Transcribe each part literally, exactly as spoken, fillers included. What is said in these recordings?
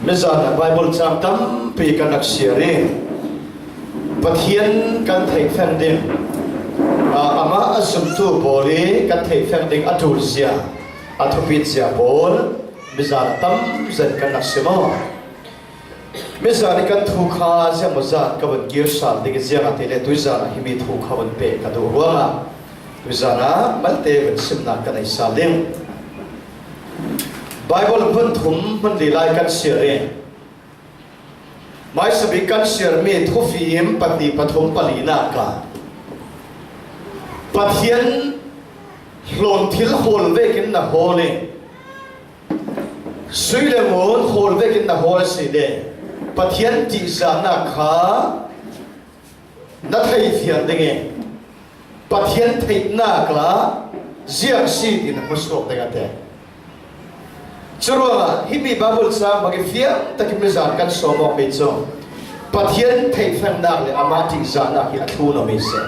Mizanah Bible chang tampi kan rak siar i Pathian kan theihfeng ding, ah, amah a zumtu pawl i kan theihfeng ding a ṭulzia, a thupitzia pawl mizanah tamzet kan rak sim aw. Mizan i kan thu kha ziangmawzat ka vun kir sal ding i ziangahtile tuizanah himi thu kha vun peh ka duh ruangah tuizanah malte vun simnak ka nei sal ding. Bible hmun thum hmun li lai kan siar i, hmaisabik kan siarmi thufim pahnih pathum palinak ah Pathian hlawn thil hawl vekin na hawl i, sui le ngun hawl vekin na hawl a si le Pathian ṭihzahnak kha na thei fian ding i, Pathian theihnak ah ziang si ti na hmusuak ding a te. Curuangah himi Bible chang bang i fiang takin mizan kan sawm awkmi cu Pathian theihfengnak le amah ṭihzahnak hi a thlun awmi si.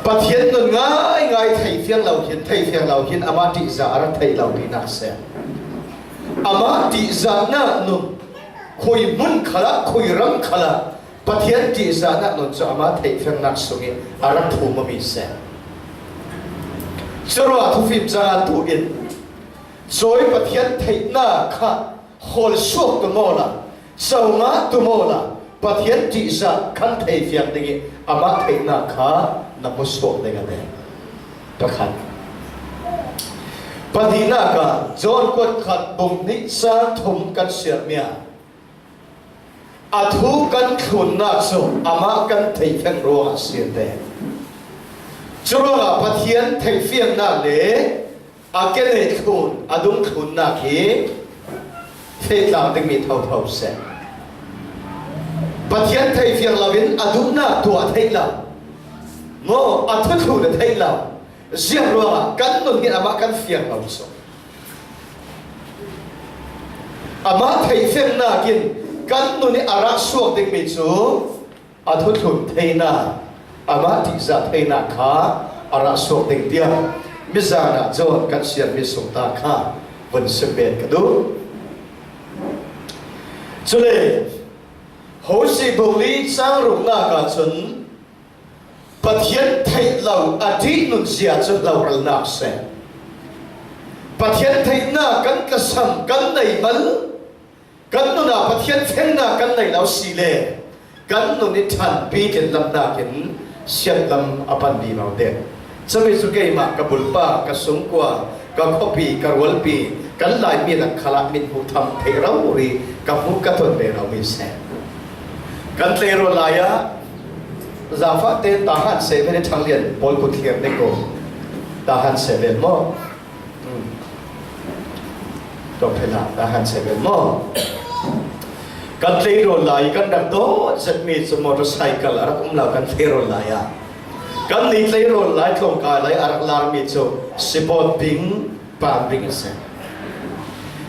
Pathian nun ngaingai thei fiang lo hin, thei fiang lo hin amah ṭihzah a rak theih lo tinak si. Amah ṭihzahnak nun khui hmun khalah, khui ram khalah Pathian ṭihzahnak nun cu amah theihfengnak sung i a rak phum awmi si. Curuah thufim cang tu in cawi Pathian theihnak kha hawl suak tu maw la, co ngah tu maw la, Pathian ṭihzah khan thei fiang ding i amah theihnak kha na hmusuak ding a nei. Pakhat. Pahnihnak ah John kuat khat bung hnih cang thum kan siarmi ah a thu kan thlunnak cu amah kan theihfeng ruangah a si te. Curuangah Pathian theihfiangnak le a ke neih thlun, a dungthlunnak hi feh tlang dingmi thotho seh. Pathian theihfiang loin a duhnak tuah theih lo, maw a thuthlun a theih lo, ziang ruangah kan nun hi amah kan fiang lo cu. Amah theihfiangnak in kan nun i a rah suak dingmi cu a thuthlun theinak, amah ṭihzah theinak kha a rah suak ding tiang mizan ah John kan siarmi sungta kha vun sim bet ka duh. Cule Hosea bung li cang ruknak ah cun Pathian theih lo a ṭihnun zia cu hloralnak si. Pathian theihnak kan tlasam, kan nei mal, kan nun ah Pathian fengnak kan nei lo si le kan nun i ṭhanpi tlinlamnak in siatlam a pan vivo deuh. Cumi cu keimah ka bulpak, ka sungkua, ka khuapi, ka rualpi, kan Laimi rak khalah min hmuh tham theih rori ka hmuh ka ton ve lomi si. Kan tleirawl lai ah zaangfahte Tahan Seven i Ṭhanglian pawl kut thlir ding ko. Tahan Seven maw? Hmm. Ṭawk phela Tahan Seven maw? Kan tleirawl lai kan rak dawt zetmi cu motorcycle a rak um lo kan tleirawl lai ah. Kan ni tleirawl lai tlawngkai lai a rak larmi cu sipawt bing, pam bing a si.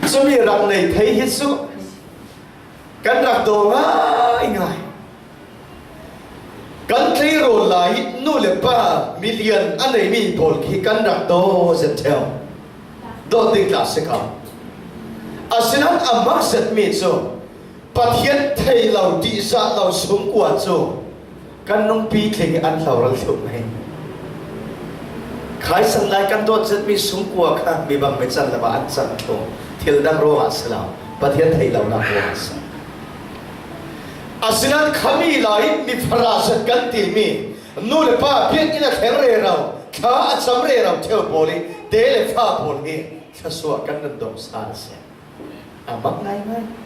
Cumi rak nei thei hi cu kan rak daw ngaingai. Kan tleirawl lai nu le pa milian a neimi pawl khi kan rak daw zet ṭheu. Daw ding tla si ko. Asinain a mak zetmi cu Pathian thei lo, ṭihzah lo sungkua cu kan nungpi tling i an hloral thluh mai. Khaisan lai kan dawt zetmi sungkua kha mi bang mi can lo ah an can thluh. Thil dang ruangah si lo, Pathian thei lonak ruangah si. Asinain khami lai mi fara zet kan timi nu le pa biakinn a thleng rero, thla a cam rero ṭheu pawl i te le fa pawl hi thlasuah kan nan dawng sa a si. A mak ngaingai.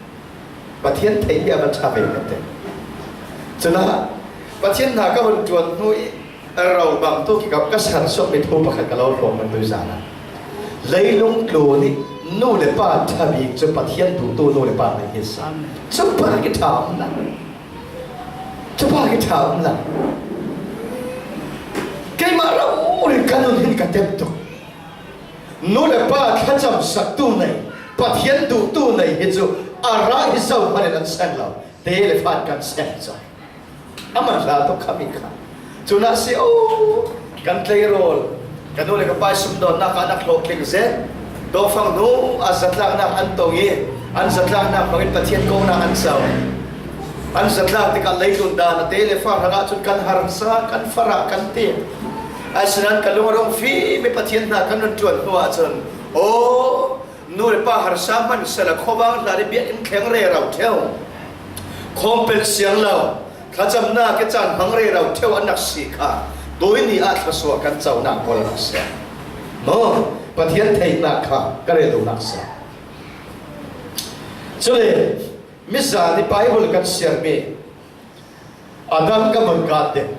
Pathian theih hi a va ṭha ve ka ti. Cunah Pathian hna ka hun ṭuan hnu i ro bang tu kikap ka sersuahmi thu pakhat ka lo hrawm bantuk zan ah leilung tlun i nu le pa ṭha bik cu Pathian duhtu nu le pa hna hi a si. Amen. Cu pa ki ṭha um lo. Cu pa ki ṭha um lo. Keimah rori ka nun hin ka tem tuk. Nu le pa thlacam saktu nei, Pathian duhtu nei hi cu a rah hi zohman in an seng lo, te le fa in kan seng cang. A man hla tuk khami kha. Cunah si, oh, kan tleirawl, ka nu le ka pa i sumdawnnak ah na hlawhtling zet. Dawngfang hnu a zatlaknak an tong i an zatlaknak hmangin Pathian kongnak an co. An zatlak tikah leitlun dan a te le fa hrangah cun kan harsa, kan farah kan ti. Asinain ka lung a rung fim i Pathian hna kan run ṭuan hnu ahcun, aw, nu le pa harsa hmanh sehla khuavang hlan i biakinn thleng rero ṭheu. Khawmpelh siang lo, thlacamnak i caan hmang rero ṭheu an rak si kha, tuini ah thluasuah kan conak pawl a rak si. Maw, Pathian theihnak kha ka rel duhnak si. Cule, mizan i Baibal kan siarmi a dang ka vun kat ding.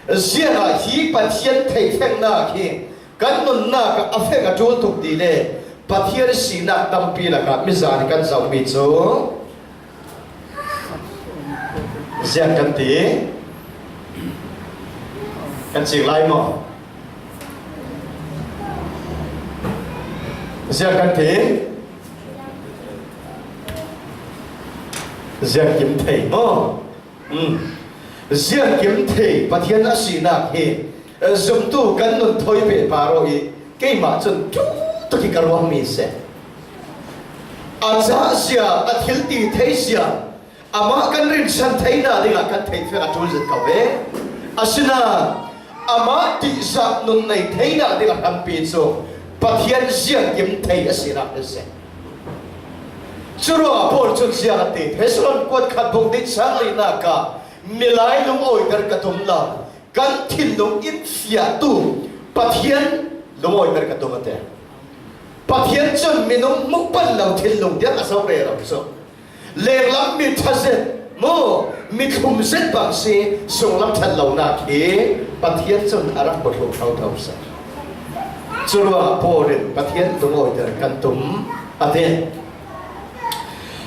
Ziangah hi Pathian theihfengnak hi kan nunnak ah a fek a ṭul tuk ti le Pathian sinak tampi lakah mizan i kan zohmi cu ziang kan ti, kan cing lai maw? Ziang kan ti, ziang kim thei maw? Um. Ziangkim thei Pathian a sinak hi, eh, zumtu kan nun thawi pehpar aw i keimah cun ṭu tuk i ka ruahmi si. A cah zia, a thil ti thei zia, amah kan rinsan thei hna dingah kan theihfiang a ṭul zet ko ve. Asinain amah ṭihzah nun nei theinak ding a hrampi cu Pathian ziangkim thei a sinak hi si. Curuangah Paul cun ziang a ti, Thessalon kuat khat bung dih cang lihnak ah milai lungawiter ka tum lo, kan thinlung in fiahtu Pathian lungawiter ka tum a ti. Pathian cun minung hmuh pan lo thinlung tiang a zoh rero cu. Lenglam mi ṭha zet, mu, mi thlum zet bang si, sunglam ṭhat lonak hi Pathian cun a rak hmu thluh thotho seh. Curuangah Paul in Pathian lungawiter kan tum a ti.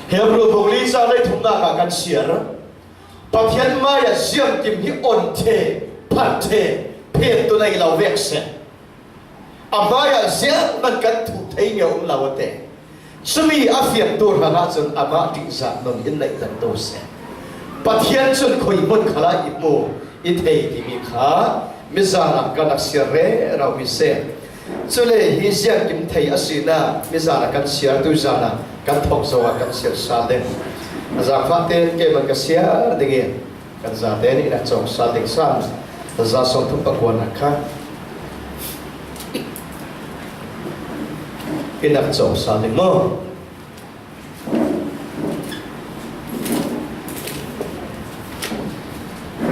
Hebru bung li cang hleithumnak ah kan siar. Pathian mai ah ziangkim hi on ṭhe, phar ṭhe, phentu nei lo vek seh. A hmaiah zianghman kan thuh theimi a um lo a ti. Cumi a fiangtu hrangah cun amah ṭihzah nun in neihtertu a si. Pathian cun khui hmun khalah i hmu, i thei timi kha mizan ah kan rak siar rero mi si. Cule hi ziangkim thei a sinak mizan ah kan siar, tuizan ah kan thawk zongah kan siar sal ding. A zaangfah tein keimah ka siar ding i, kan zate nih in a cawk sal ding san, za sawmthum pakua nak kha in a cawk sal ding maw?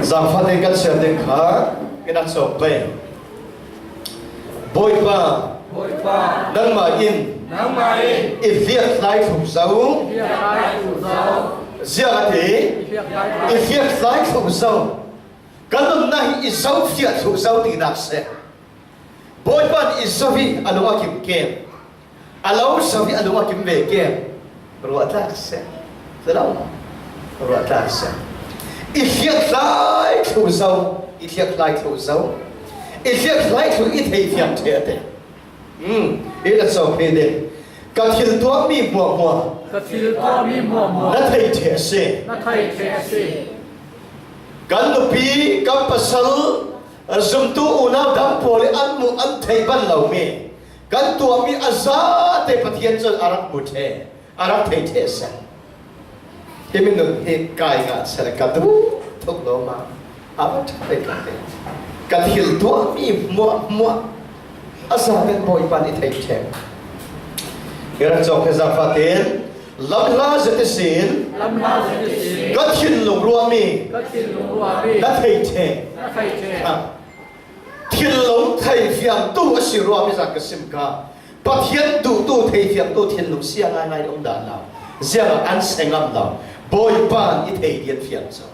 Zaangfah tein kan siar ding kha in a cawk pei. Bawipa, Bawipa, nangmah in, nangmah in, i hliakhlai thluh zo. I hliakhlai thluh zo. Ziang a ti? I hliakhlai thluh. I hliakhlai thluh zo. Kan nunnak hi i zohfiah thluh zo tinak si. Bawipa nih i zoh i a lung a kim kem. A lo zoh i a lung a kim ve kem. Ruahtlak si. Si lo. Ruahtlak si. I hliakhlai thluh zo. I hliakhlai thluh zo. I hliakhlai thluh i theifiang ṭheh a ti. Um, i na cawk hi ding. Ka thil tuahmi hmuahhmuah. Ka thil tuahmi hmuahhmuah. Na thei ṭheh a si. Na thei ṭheh a si. Kan nupi, kan pasal, zumtu unau dang pawl i an hmuh an thei ban lomi kan tuahmi a zate Pathian cun a rak hmu ṭheh, a rak thei ṭheh a si. Hi minung hi kai ngah seh le ka duh thuk lo ma. A va ṭha ve ka ti. Ka thil tuahmi hmuahhmuah a zate Bawipa nih thei ṭheh. I rak cawk hi zaangfah tein lam hla zet ihsin. Lam hla zet ihsin. Ka thinlung ruahmi. Ka thinlung ruahmi. Na thei ṭheh. Na thei ṭheh. Ha. Thinlung theifiangtu a si ruahmi zat ka sim kha. Pathian duhtu theifiangtu thinlung sia ngaingai um dah lo. Ziangah an si ngam lo. Bawipa nih i thei dian fiang zo.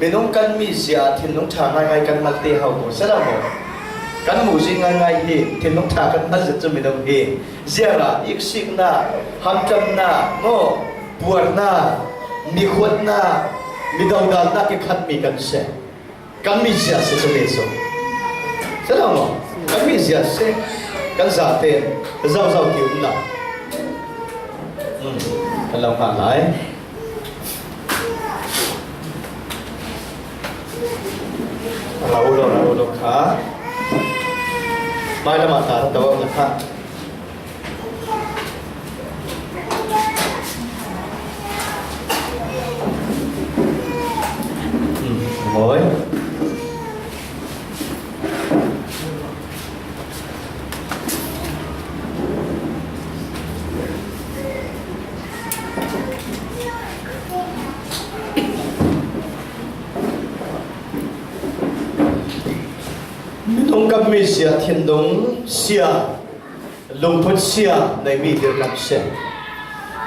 Minung kan mizia thinlung ṭha ngaingai kan malte ho ko, si lo maw? Kan muzi ngaingai hi thinlung ṭha kan mal zet cu minung hi. Ziangah iksiknak, hamṭamnak, maw, puarnak, mikhuatnak, midodalnak kikhatmi kan si. Kan mizia si cu ve cu. Si lo maw? Kan mizia si. Kan zate zozo ti um lo. Hmm. Kan lo hmanh lai. Rau lo, rau lo kha. Mai lamah ta rak to awk na kha. Mawi. Minung kap mi sia, thinlung sia, lungput sia nei mi dir kan si.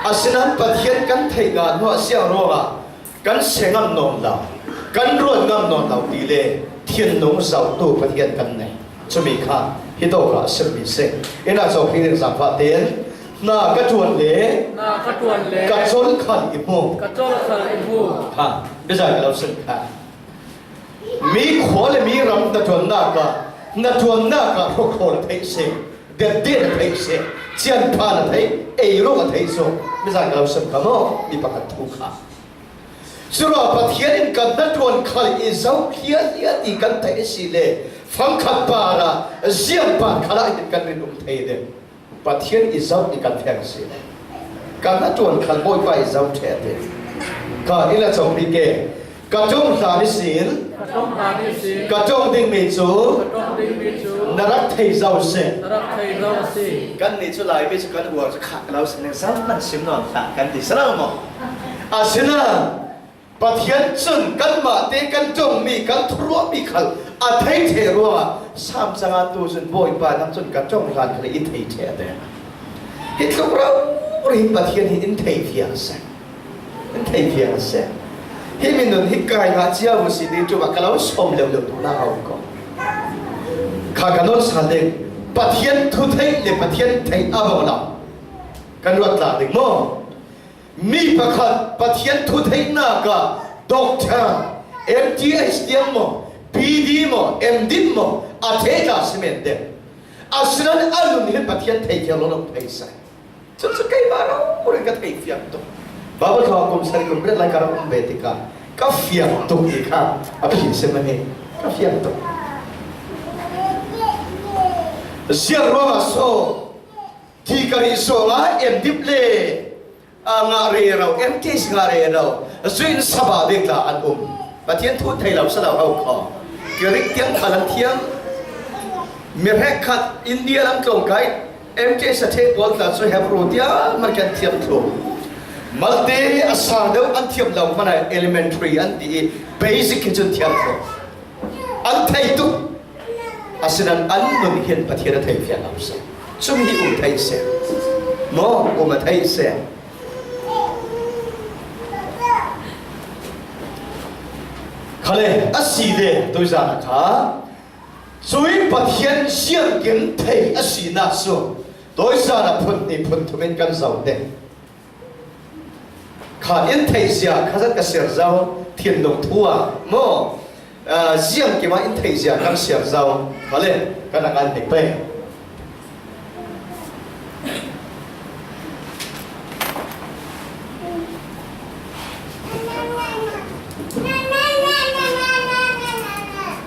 Asinain Pathian kan theih ngah hnuah siang ruangah kan sia ngam nawn lo, kan ruat ngam nawn lo ti le thinlung zohtu Pathian kan nei. Cumi kha hi tawkah a sim mi si. Ina cawk hi ding zangfah tein, na ka ṭuan le, na ka ṭuan le, ka cawl khal i hmu, ka cawl khal i hmu. Ha, biza ka lo sim kha. Mi khua le mi ram hnaṭuannak ah, hnaṭuannak ah hrawkhawl a theih si, detdet a theih si, cianphan a theih, eiruk a theih zong, mizan ka lo sim kha maw, mi pakhat thu kha. Curuah Pathian in kan hnaṭuan khal i zoh hliahhliah ti kan theih a si le, fangkhat parah ziang pan khalah hin kan rin um thei ding. Pathian i zoh i kan fiang si. Kan hnaṭuan khal Bawipa i zoh ṭheh te. Ka i la cawk mi ke. Ka ṭong hlan ihsin, ka ṭong hlan ihsin, ka ṭong ding mi cu, ka ṭong ding mi cu, na rak thei zo si. Na rak thei zo si. Kannih cu Laimi cu kan uar cu khah ka lo si ning, zoh hmanh sim nawn hlah kan ti si lo maw? Asinain Pathian cun kanmah te kan ṭongmi, kan thuruahmi khal a thei ṭheh ruangah Sam cangah tu cun, Bawipa, nang cun ka ṭong hlan khal i thei ṭheh a ti. Hi tluk rori hi Pathian hi in thei fiang a si. In thei fiang a si. Hi minung hi kai ngah cia u si ding ṭum ah ka lo sawm leuh leuh duhnak a um ko. Kha ka nawl sal ding. Pathian thu theih le Pathian theih a bang lo. Kan ruat tlang ding maw? Mi pakhat Pathian thu theihnak ah doctor, M T H tiang maw, P D maw, M Div maw, a thei tla si men deuh. Asinain a nun hin Pathian thei fiang lo lo thei sai. Cucu keimah rori ka thei fiang tuk. Baibal thawng kum sarih kum riat lai ka rak um ve tikah ka fiang tuk ti kha a phi si mah hi. Ka fiang tuk. Ziang ruangah so ti ka rih so ah M Div le a ngah rero, M T H ngah rero, zu in sabah bik tla an um. Pathian thu thei lo si lo ho kho. Greek tiang khal an thiam. Mi hrekkhat India lam tlawng kai, M T H a thei pawl tla cu Hebrew tiang man kan thiam thlu. Malte a sang deuh an thiam lo hmanh ah elementary an ti i basic hi cun thiam thlu. An thei tuk. Asinain an nun hin Pathian a thei fiang lo si. Cumi hi um thei si. Maw, um a thei si. Khale, a si le, tuizan a kha. Cui Pathian siangkim thei a sinak cu, tuizan a phun ni phun thum in kan zoh ding. Kha in theihzia kha zat ka siar zo, thinlung thu ah maw? Ah, ziangkim ah in theihzia kan siar zo. Vale, kan a kan hnik pei.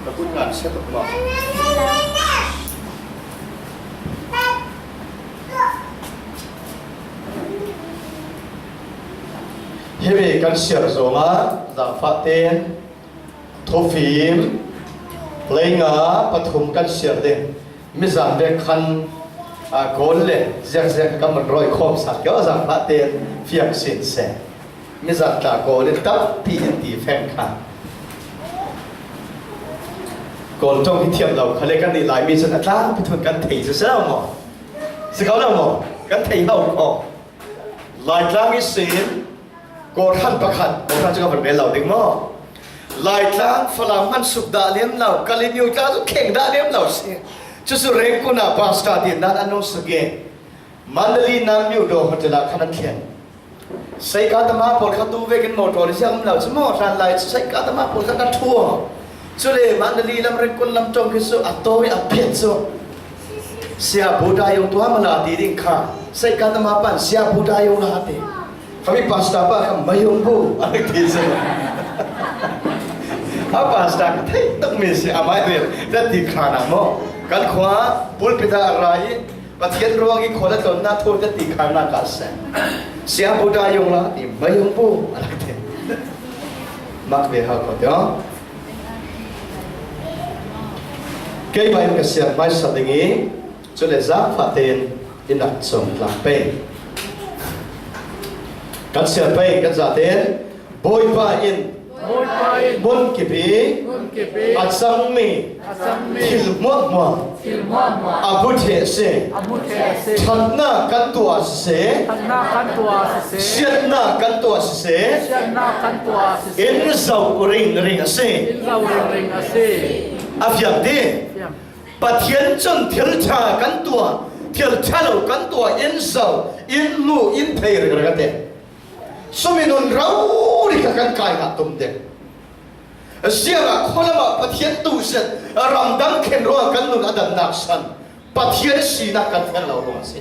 Ka kut ngan siat tuk maw? Himi kan siar zongah zaangfah tein thufim hleinga pathum kan siar ding. Mizan vek khan, aa, Kawl le ziakziak ka mun rawi khawm sak kio zaangfah tein fiang sin seh. Mizan tla Kawl in tampi in ti feng kha. Kawl ṭong hi thiam lo kha le kan nih Laimi cun a tlang pathum kan thei cu si lo maw? Si kho lo maw? Kan thei ho kho. Laitlang ihsin kawhhran pakhat, kawhhran cu ka van rel lo ding maw? Laitlang Falam hman suk dah lem lo, Kalemyo tla cu kheng dah lem lo si. Cucu Rengkun ah pastor din nan an nung suk i Mandalay Namyo Do Hotel ah khan an thlen. Seikatama pawl kha tu vekin motor ziah um lo cu maw, hlan lai cu Seikatama pawl kha ka ṭhuang. Cule Mandalay lam, Rengkun lam ṭong khi cu a tawi a phiat cu. Sia Buddha Yong tuah mala ti ding kha, Seikatama pan Sia Buddha Yong la ti. Kha mi pastor pa kha Mayong Bu a rak ti cu. A pastor ka theih tuk mi si, a mai ve, dah ti kha na maw? Kan khua pulpit ah a ra i Pathian ruang i khual a tlonna thu te ti khan nak a se. Sia bu da yong la ti mai yong bu a la te. Mak ve hau ko te. Kei bai ka sia mai sa ding i, chule zak fa ten i nak chom tlang pe. Kan sia pe, kan za ten, Bawipa in Bawipa in mun kipi mun kipi a changmi a changmi thil hmuahhmuah thil hmuahhmuah a mu thei a si. A mu thei a si. Ṭhatna kan tuah a si. Ṭhatna kan tuah a si. Siatna kan tuah a si. Siatna kan tuah a si. In zo ringring a si. In zo ringring a si. A fiang ti. Fiang. Pathian chun thil ṭha kan tuah, thil ṭha lo kan tuah, in zo, in hmu, in thei ringring a ti. Sumi nun rori kha kan kai ngah tum ding. Ziangah khualamah Pathian tu zet, ramdang khen ruangah kan nun a dan nak san, Pathian sinak kan fian lo ruangah si.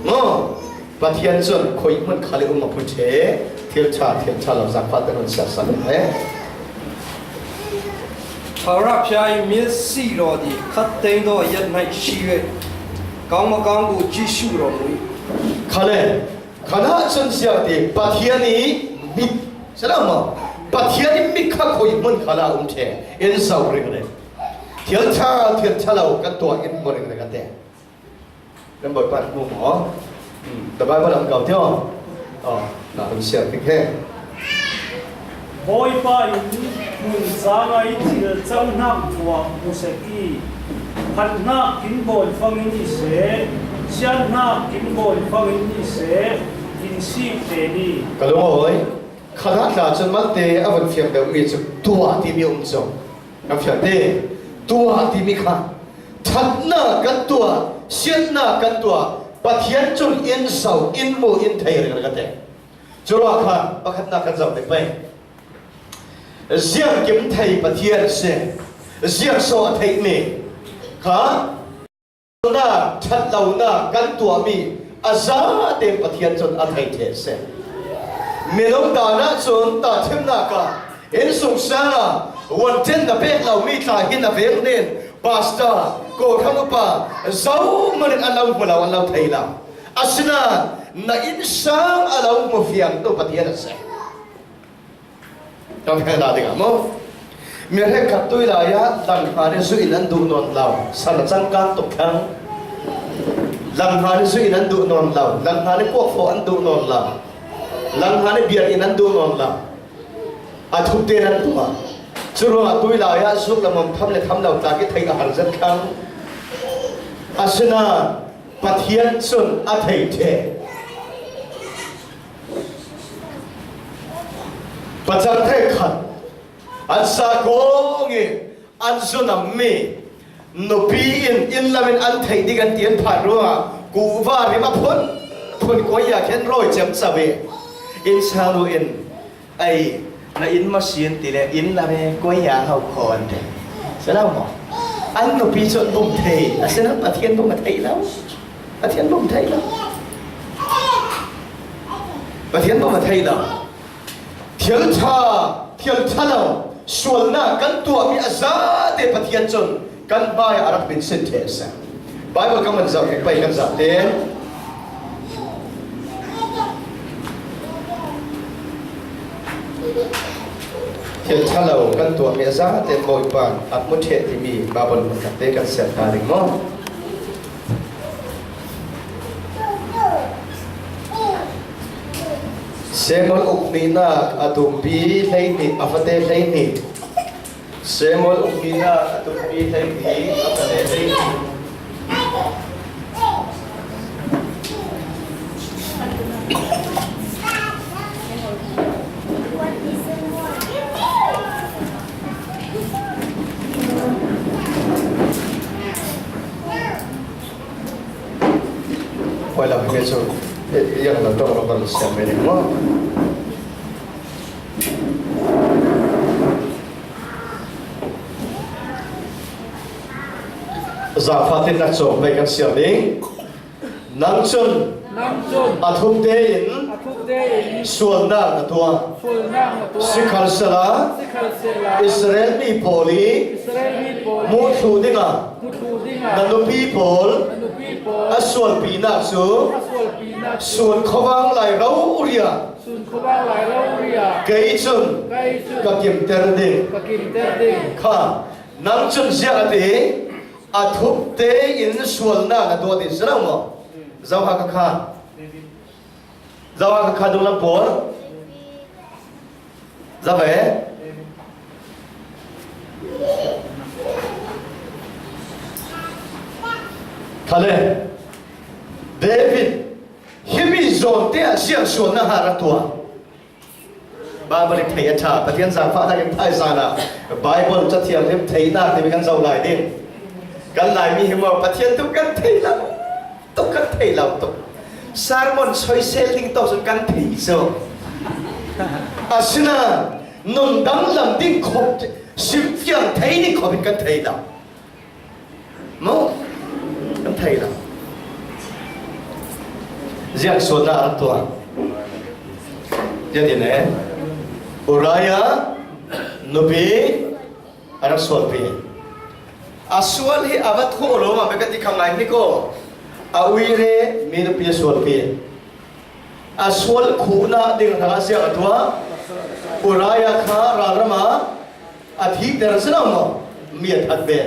Maw, Pathian cun khuihmun khal i um a phu ṭhe, thil ṭha, thil ṭha lo zak pa te nun siasak le. Thawrah phiai mil si raw di, khat teng daw yat ngai si ve. Kang ma kang bu Jisu raw mu. Khale. Khanah cun ziangti Pathian i mit, si lo maw? Pathian i mit kha khuihmun khalah a um ṭhe, in zo ringring. Thil ṭha, thil ṭha lo kan tuah in hmu ringring a ti. Kan Bawipa hmu maw? Hmm, the Bible lam kau tio. Oh, na hun siar tik he. Bawipa in hmun cangah i thil cohnak thu ah hmu sek i, phatnak kin bawi fangin i seh, siatnak kin bawi fangin i seh, in sik te ni. Ka lungawi, khanah tla cun malte a vun fiang deuhmi cu tuah timi a um cu. Kan fiang te, tuah timi kha ṭhatnak kan tuah, siatnak kan tuah, Pathian cun in zo, in hmu, in thei ringring a ti. Curuah khan pakhatnak kan zoh ding pei. Ziangkim thei Pathian a si. Ziang so a theihmi kha, nak, ṭhat lonak kan tuahmi a zate Pathian cun a thei ṭheh a si. Minung dan ahcun tahṭhimnak ah, innsungsang ah wanṭin na pek lomi tla hi na veng nin, pastor, kawhhran upa, zohman in an lo hmu lo, an lo thei lo. Asinain na innsang a lo hmu fiangtu Pathian a si. Kan hna ding ah maw? Mi hrekkhat tui lai ah langhngan i zuih in an duh nawn lo, san a cangkang tuk thlang. Langhngan i zuih in an duh nawn lo, langhngan i kuak fawh an duh nawn lo, langhngan i biar in an duh nawn lo. A thup tein an tuah. Curuangah tui lai ah zuk le mawm tham le tham lo tlak i theih a har zet thlang. Asinain Pathian cun a thei ṭheh. Pacang hrekkhat an sa kong i an zunammi nupi in inn lam in an theih ding an ti an phan ruangah kuhva rim a phun phun kuai ah khen rawi ciamco i innsang nu in, "Ai, na inn maw sin?" ti le, "Inn lam e, kuai ah ho khaw," an ti. Si lo maw? An nupi cu an bum thei, asinain Pathian bum a thei lo. Pathian bum thei lo. Pathian bum a thei lo. Thil ṭha, thil ṭha lo, sualnak kan tuahmi a zate Pathian cun kan hmai ah a rak min sin ṭheh a si. Baibal kan van zoh pei kan zate. Thil ṭha lo kan tuahmi a zate Bawipa a hmu ṭheh timi Baibal hmunkhat te kan siat ta ding maw? Samuel ukhnihnak a tumpi hleihnih, a fate hleihnih. Samuel ukhnihnak a tumpi hleihnih, a fate hleihnih. Hoi lo, himi cu, eh, yang lo tong lo kan siam mai ding maw? Zaangfah tin nak cawk pei kan siam ding. Nang cun, nang cun a thup tein, a thup Sualnak na tuah. Sikhalsehla Israel mi pawl i muhthluh dingah na nupi pawl a sualpinak cu sun khuavang lai rori ah kei cun ka kimter ding. Kha, nang cun ziah a ti, a thup tein sualnak na tuah ti si lo maw? Zohar ka kha. Zohar ka kha dunglam pawl. Zoh e. Khale. David, himi zawn te ah ziah sualnak a rak tuah? Baibal i theih a ṭha, Pathian zaangfahnak in thaizan ah Baibal Cathiang lim theihnak timi kan zoh lai ding. Kan Laimi hi maw, Pathian tu kan thei lo tuk, kan thei lo tuk. Sermon soisel ding tawh cun kan thei cu. Asinain nun danglam ding khawp, simfiang thei ding khawp in kan thei lo. Maw? Kan thei lo. Ziah sualnak a rak tuah? Ziah ti ne. Uriah nupi a rak sualpi. A sual hi a va thawh lawngah bia kan ti kha ngai hnik aw. A uire mi nupi a sualpi. A sual khuhnak ding hrangah ziah a tuah? Uriah kha ralram ah a thihter si lo maw? Mi a that ve.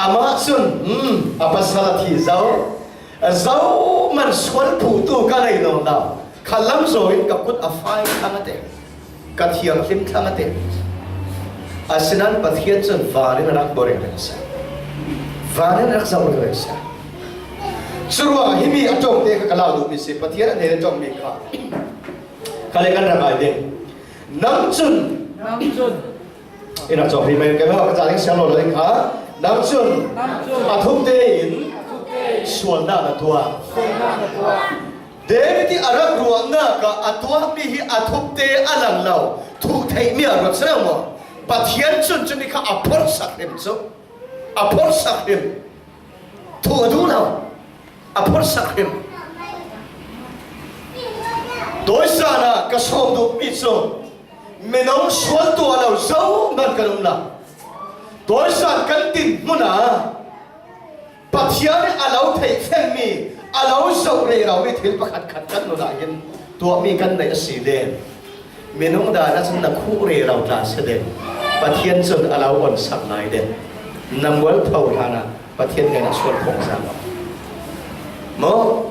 Amah cun, hmm, a pasal a thi zo. Zohman sual phuhtu ka nei nawn lo. Kha lam zaw in ka kut a fai thlang a ti. Ka thianghlim thlang a ti. Asinain Pathian cun van in a rak bawh ringring a si. Van in a rak zoh ringring a si. Curuangah himi a ṭongte kha ka lau duhmi si, Pathian a hnen a ṭongmi kha. Kha le kan rak ngai ding. Nang cun. Nang cun. Inn ah cawk rih mai, kei ka ca ding siang lo lo ding kha. Nang cun. Nang cun. A thup tein. A thup tein. Sualnak na tuah. Sualnak na tuah. David i a rak ruahnak ah a tuahmi hi a thupte a lang lo, thuh theihmi a ruat si lo maw? Pathian cun cumi kha a phorhsak hrim cu. A phorhsak hrim. Thuh a duh lo. A phorhsak hrim. Tawisan ah ka sawm duhmi cu minung sual tuah lo zohman kan um lo. Tawisan kan dinhmun ah Pathian in a lo theih fengmi, a lo zoh reromi thil pakhatkhat kan nun ah hin tuahmi kan neih a si le, minung dan ah cun na khuh rero tla si ding. Pathian cun a lo onsak lai ding. Na mualpho hlan ah Pathian hnenah sual phawk za maw? Maw?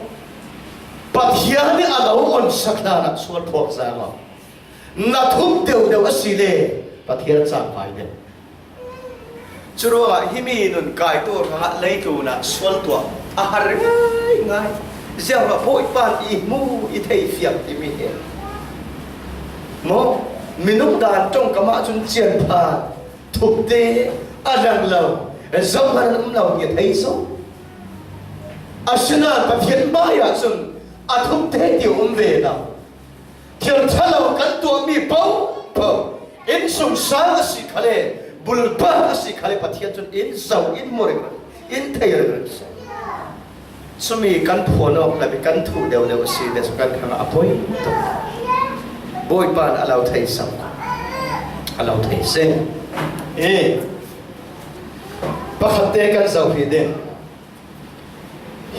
Pathian in a lo onsak hlan ah sual phawk za maw? Na thup deuhdeuh a si le Pathian a cangvai deuh. Curuangah himi nun kai tu hrangah leitlun ah sual tuah a har ngaingai. Ziangah Bawipa in i hmu i thei fiang timi hi. Maw? Minung dan ṭongkam ah cun cianpha thupte a lang lo, zohman an um lo ti a thei zo. Asinain Pathian hmaiah cun a thupte ti a um ve lo. Thil ṭha lo kan tuahmi paohpaoh, innsungsang a si khale, bulpak a si khale, Pathian cun in zoh, in hmu ringring, in thei ringring si. Cumi kan phuan awk le kan thuh deuhdeuh a si le cu kan hrangah a poi tuk. Bawipa in a lo thei zo, a lo thei seh. E, pakhatte kan zoh hi ding.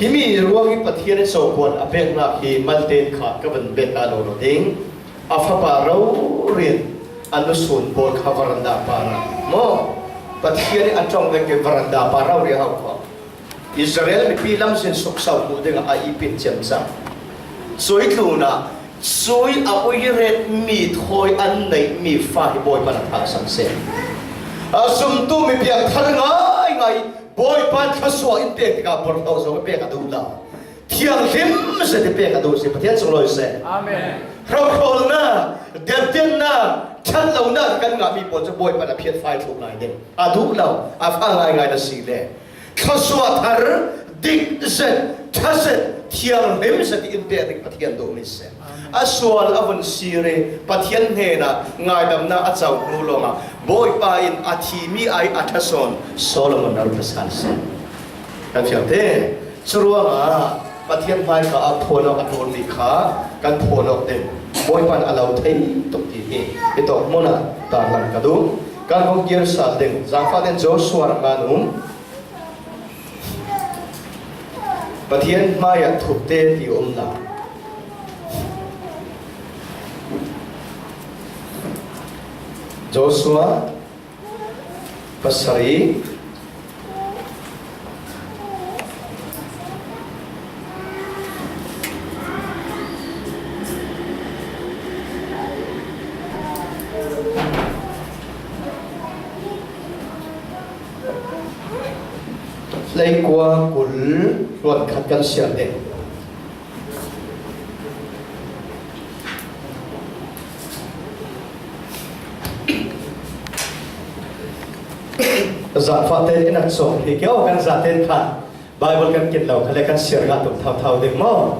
Himi ruang i Pathian i cohkuan a peknak hi malte kha ka van bia hna lo lo ding. A fapa rori in a nusun pawl kha veranda par ah maw? Pathian i a ṭong vek i veranda par rori a hau kho. Israel mipi lamzin sukso hmuh dingah a ipin ciamcang. Cuih tlunah cuih a uiret mi thawi an neih mi fa hi Bawipa in a thasan seh. A zumtu mi piangthar ngaingai Bawipa in thluasuah in pek tikah porhlawt zong i pek a duh lo. Thianghlim zet i pek a duh si, Pathian sunglawi seh. Amen. Hrokhrawlnak, depdetnak, ṭhatlonak kan ngahmi pawl cu Bawipa in a phiatfai thluh lai ding. A duh lo, a fa ngaingai na si le. Thluasuah thar, dik zet, ṭha zet, thianghlim zet in pek ding Pathian duhmi si. A sual a vun sir i Pathian hnenah ngaidamnak a co hnu lawngah Bawipa in a thimi ai a ṭha sawn Solomon a run a san si. Kan fiang te. Curuangah Pathian hmaika a phuan awk a ṭul mi kha kan phuan awk ding Bawipan a lo thei tuk ti hi i tawk hmunah tarlang ka duh. Kan kong kir sal ding zangfahten Joshua rak ngan um. Pathian hmaiah thupte ti um lo. Joshua pasarih. Hleikua kul ruat khat kan siar ding. Zangfahten in a cawk hi kei aw, kan zaten khan Bible kan kin lo kha le kan siar ngah tuk thauthau ding maw?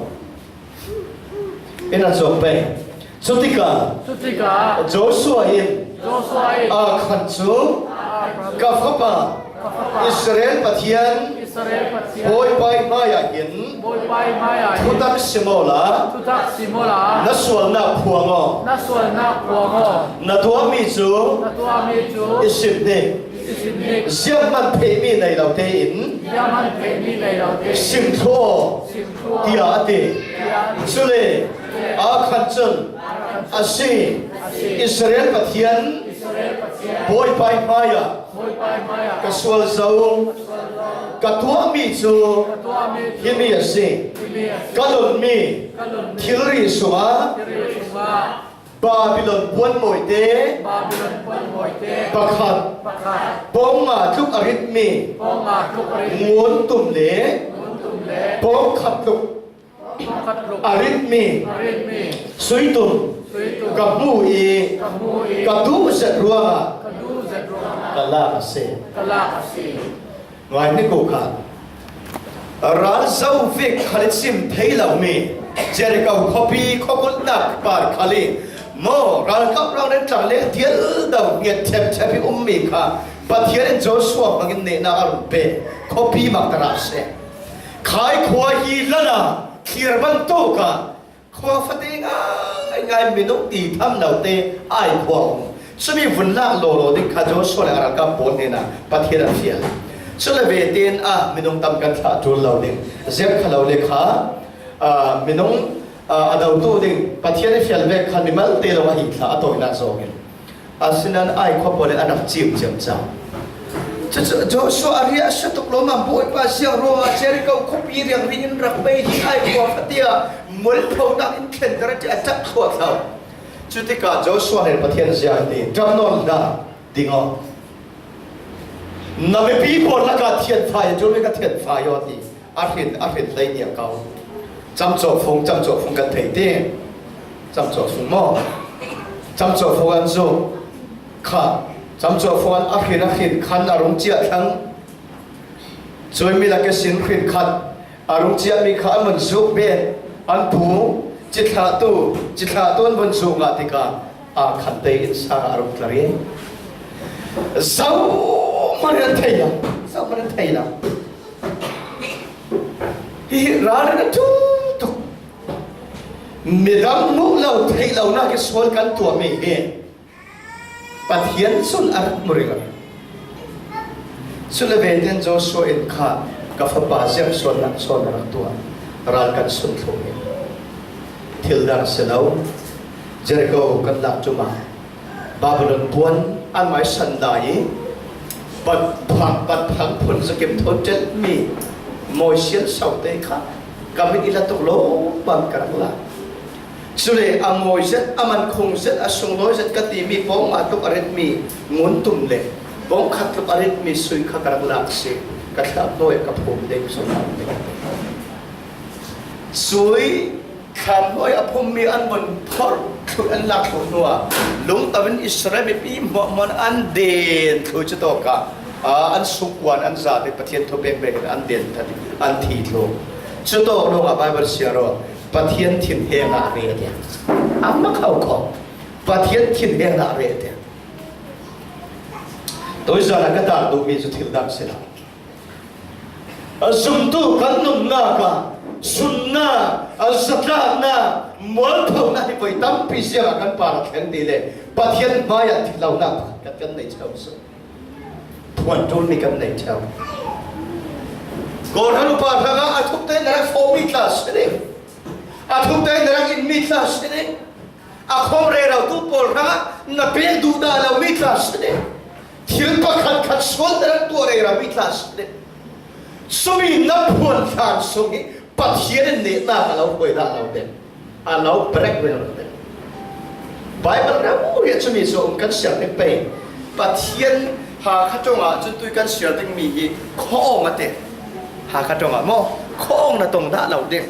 In a cawk pei. Cutikah Cutikah Joshua in Joshua in Akhan cu Akhan cu ka fapa ka fapa Israel Pathian Israel Pathian Bawipa hmaiah hin Bawipa hmaiah hin thutak sim awla thutak sim awla na sualnak phuang aw. Na sualnak phuang aw. Na tuahmi cu Na tuahmi cu i sim hnik. I sim hnik. Zianghman theihmi nei lo tein Zianghman theihmi nei lo tein sim thluh aw, sim thluh aw, tiah a ti. Tiah a ti. Cule Akhan cun, a si, Israel Pathian Bawipa hmaiah ka sual zo, ka tuahmi cu himi a si. Ka lonhmi thilri sungah Babilon puanmawite pakhat, pawng nga tluk a ritmi ngun tum le pawng khat tluk a ritmi sui tum ka hmu i ka duh zet ruangah ka lak a si. Ngai hnik u kha. Ral zo vek khal i chim thei lomi Jericho khuapi khuakulhnak par khal i maw ralkap rang rentlang le dial do ngiat ṭhepṭhep i ummi kha Pathian in Joshua hmangin nehnak a run pe khuapi mak ta rah seh. Khai khua hi lala thlir bantuk ah khua fate ngaingai minung ti tham lote ai khua um. Cumi vun lak lawlaw ding kha Joshua le a ralkap pawl hnenah Pathian a fial. Cule vete in ah minung tam kan thlah ṭul lo ding. Ziang kha lo le kha, aa, minung, aa, a dotu ding Pathian i fial vek kha mimalte lo a hi thlah a tawinak zawngin. Asinain Ai khua pawl in a rak cim ciamco. Cucu Joshua a riahsia tuk lawmam Bawipa ziang ruangah Jericho khuapi riangri in rak bei hi Ai khua fate ah mualphonak in thlenter a ṭhat thluahthlo. Cutikah Joshua nih Pathian ziang ti ṭap nawn hna ding aw. Na mipi pawl lakah thianfai a ṭul mi ka thianfai aw ti. A hrin, a hrin hlei nih a ko. Camcawhfung, camcawhfung kan thei ti. Camcawhfung maw? Camcawhfung an zuk kha. Camcawhfung an a hrin, a hrin khan a rung ciah thlang. Cuimi lak ihsin hrin khat a rung ciahmi kha an vun zuk bet, an pu, cithlahtu, cithlahtu an vun zuk ngah tikah aa khan te in sang ah a rung tla rih. Zohman an thei lo, zohman an thei lo. Hi ralrin a ṭul tuk. Midang hmuh lo theih lonak i sual kan tuahmi hi Pathian cun a rak hmu rih lo. Cule vete in Joshua in kha ka fapa ziang sualnak sual na rak tuah, ral kan sun thluh hi thil dang a si lo. Jericho kan lak ṭum ah Babylon puan an mai san lai i bat phang, bat phang phun zakim thawn ṭelhmi mawi sian so te kha ka mit i la tuk lawmam ka rak lak. Cule a mawi zet, a mankhung zet, a sunglawi zet ka timi pawng nga tluk a ritmi ngun tum le pawng khat tluk a ritmi sui kha ka rak lak si, ka thlak hnuai ka phum ding sunglawi. Sui thlan hnuai a phummi an vun phorh thluh, an lak thluh hnuah lungto in Israel mipi hmuahhmuah an den thluh cu tawk ah, aa, an sungkuan an zate Pathian thupek vekin an den that, an thi thluh. Cu tawk lawngah Baibal siar aw, Pathian thinhengah a reh a tiang. A mak kho kho. Pathian thinhengah a reh a tiang. Tuizan ah ka tar duhmi cu thil dang si lo. A zumtu kan nunnak ah sun A zatlakna, mualphona hi voi tampi ziangah kan par a thleng ti le Pathian hmaiah thilona pakhat kan nei cheu sih. Phuan ṭul mi kan nei cheu. Kawlram upa hrangah a thukte na rak fawh mi tla si ding. A thukte na rak in mi tla si ding. A khawm rerotu pawl hrangah na pek duh dah lo mi tla si ding. Thil pakhat khat sual na rak tuah rero mi tla si ding. Sumi na phuan thlan sung hi Pathian in nehna a lo hruai dah lo ding. A lo break ve lo ding. Bible rau riah chumi chu um kan siar ding pei. Pathian Hakha ṭongah cun tui kan siar ding mi hi khawng a ti. Hakha ṭongah maw? Khawng na tong dah lo ding.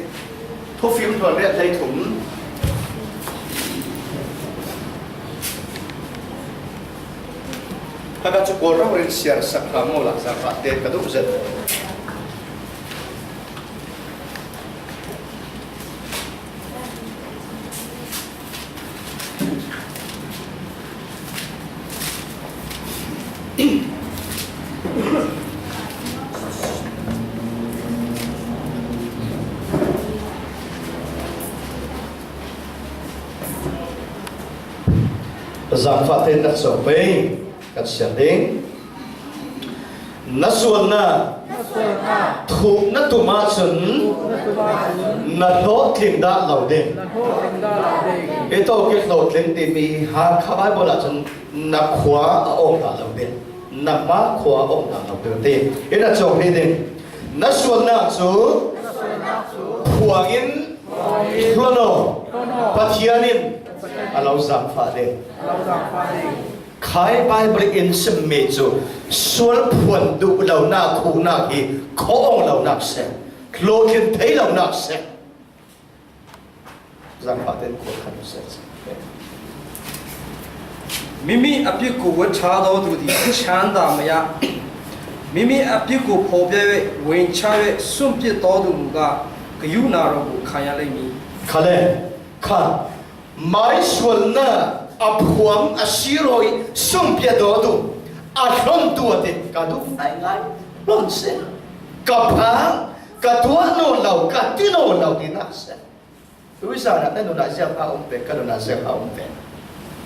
Thufim hluan riat hlei thum. Hakha cu Kawlram rin siar sak hram maw la, sak hra te ka duh zet. Zaangfah tein rak cawk pei kan siar ding. Na sualnak thuk na tum ahcun na hlawhtling dah lo ding. I tawk i hlawhtling timi Hakha Bible ahcun na khua a awng dah lo ding. Na hma khua a awng dah lo ding ti in a cawk rih ding. Na sualnak cu phuang in hlon aw, Pathian in a lo zaangfah ding. Khai Bible in simmi cu sual phuan duh lonak, khuhnak hi khawh awng lonak si, hlawhtling thei lonak si. Zaangfah tein khual khat u seh. မိမိအပြစ်ကို ဝတ်ထားသောသူသည် ချမ်းသာမရ။ မိမိအပြစ်ကို ဖော်ပြ၍ ဝန်ချ၍ စွန့်ပစ်သောသူမူကား ဂရုဏာတော်ကို ခံရလိမ့်မည်။ Khale, kha, maisualnak a phuang a sir aw i sungpiat dawtu a hlontu a ti, ka duh ngaingai, hlon seh. Ka phang, ka tuah nawn lo, ka ti nawn lo tinak seh. Tuizan ah na nun ah ziangha um ve, ka nun ah ziangha um ve.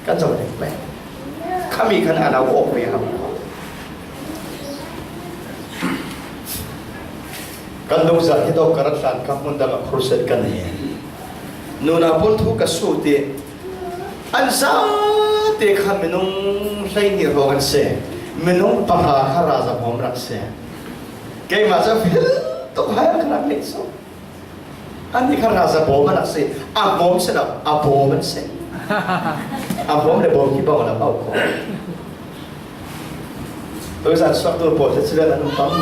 Kan zoh dek ve. Khami khan a lo awk ve hau. Kan lungzal hi tawk ka rat hlan kha hmun dang ah crusade kan nei. Nunau pawl thu ka sut i an zate kha minung hleihnih hrawng an si. Minung pahra kha ralzam hawm rak si. Keimah cu a fel tuk hai an ka rak neih sawh. Annih kha ralzam bawm an rak si. A bawm si lo, a bawm an si. A bawm le bawm khi bawm a lo au kho. Tuizan suaktu pawl cu cilian an um pam.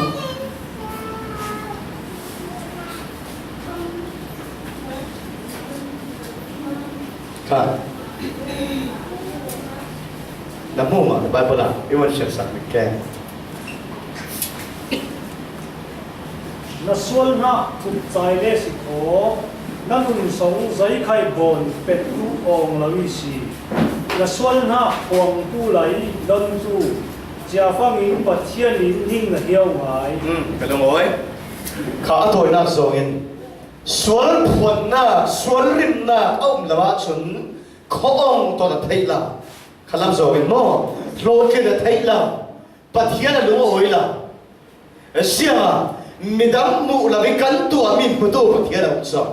Kha. Na hmuh maw, Bible ah i van siangsak mi ke. Na sualnak tuk cai le si kho, na nun song zei khai bawn pet tu awng lo i si. Na sualnak phuangtu lai lontu, cia fangin Pathian in ning na hiau ngai. Hmm, ka lungawi. Kha a tawinak zongin sual phuannak, sual rimnak a um lo ahcun khuaawng tawn a theih lo. Khalam zongin maw, hlawhtling a theih lo. Pathian a lungawi lo. Ziangah midang hmuh lo i kan tuahmi hmutu Pathian a um cang.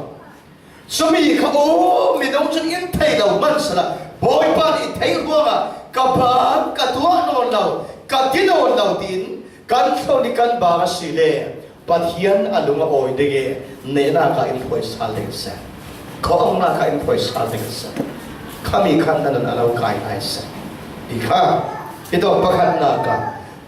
Cumi kha aw, midang cun in thei lo hmansala Bawipa nih theih ruangah ka bang, ka tuah nawn lo, ka ti nawn lo tiin kan thlon i kan bang a si le Pathian a lung a awi ding i nehnak ah in hruai sal ding a si. Khuaawngnak ah in hruai sal ding a si. Khami khan nan a lo kai ngai a si. Hi kha, hi tawk pakhatnak ah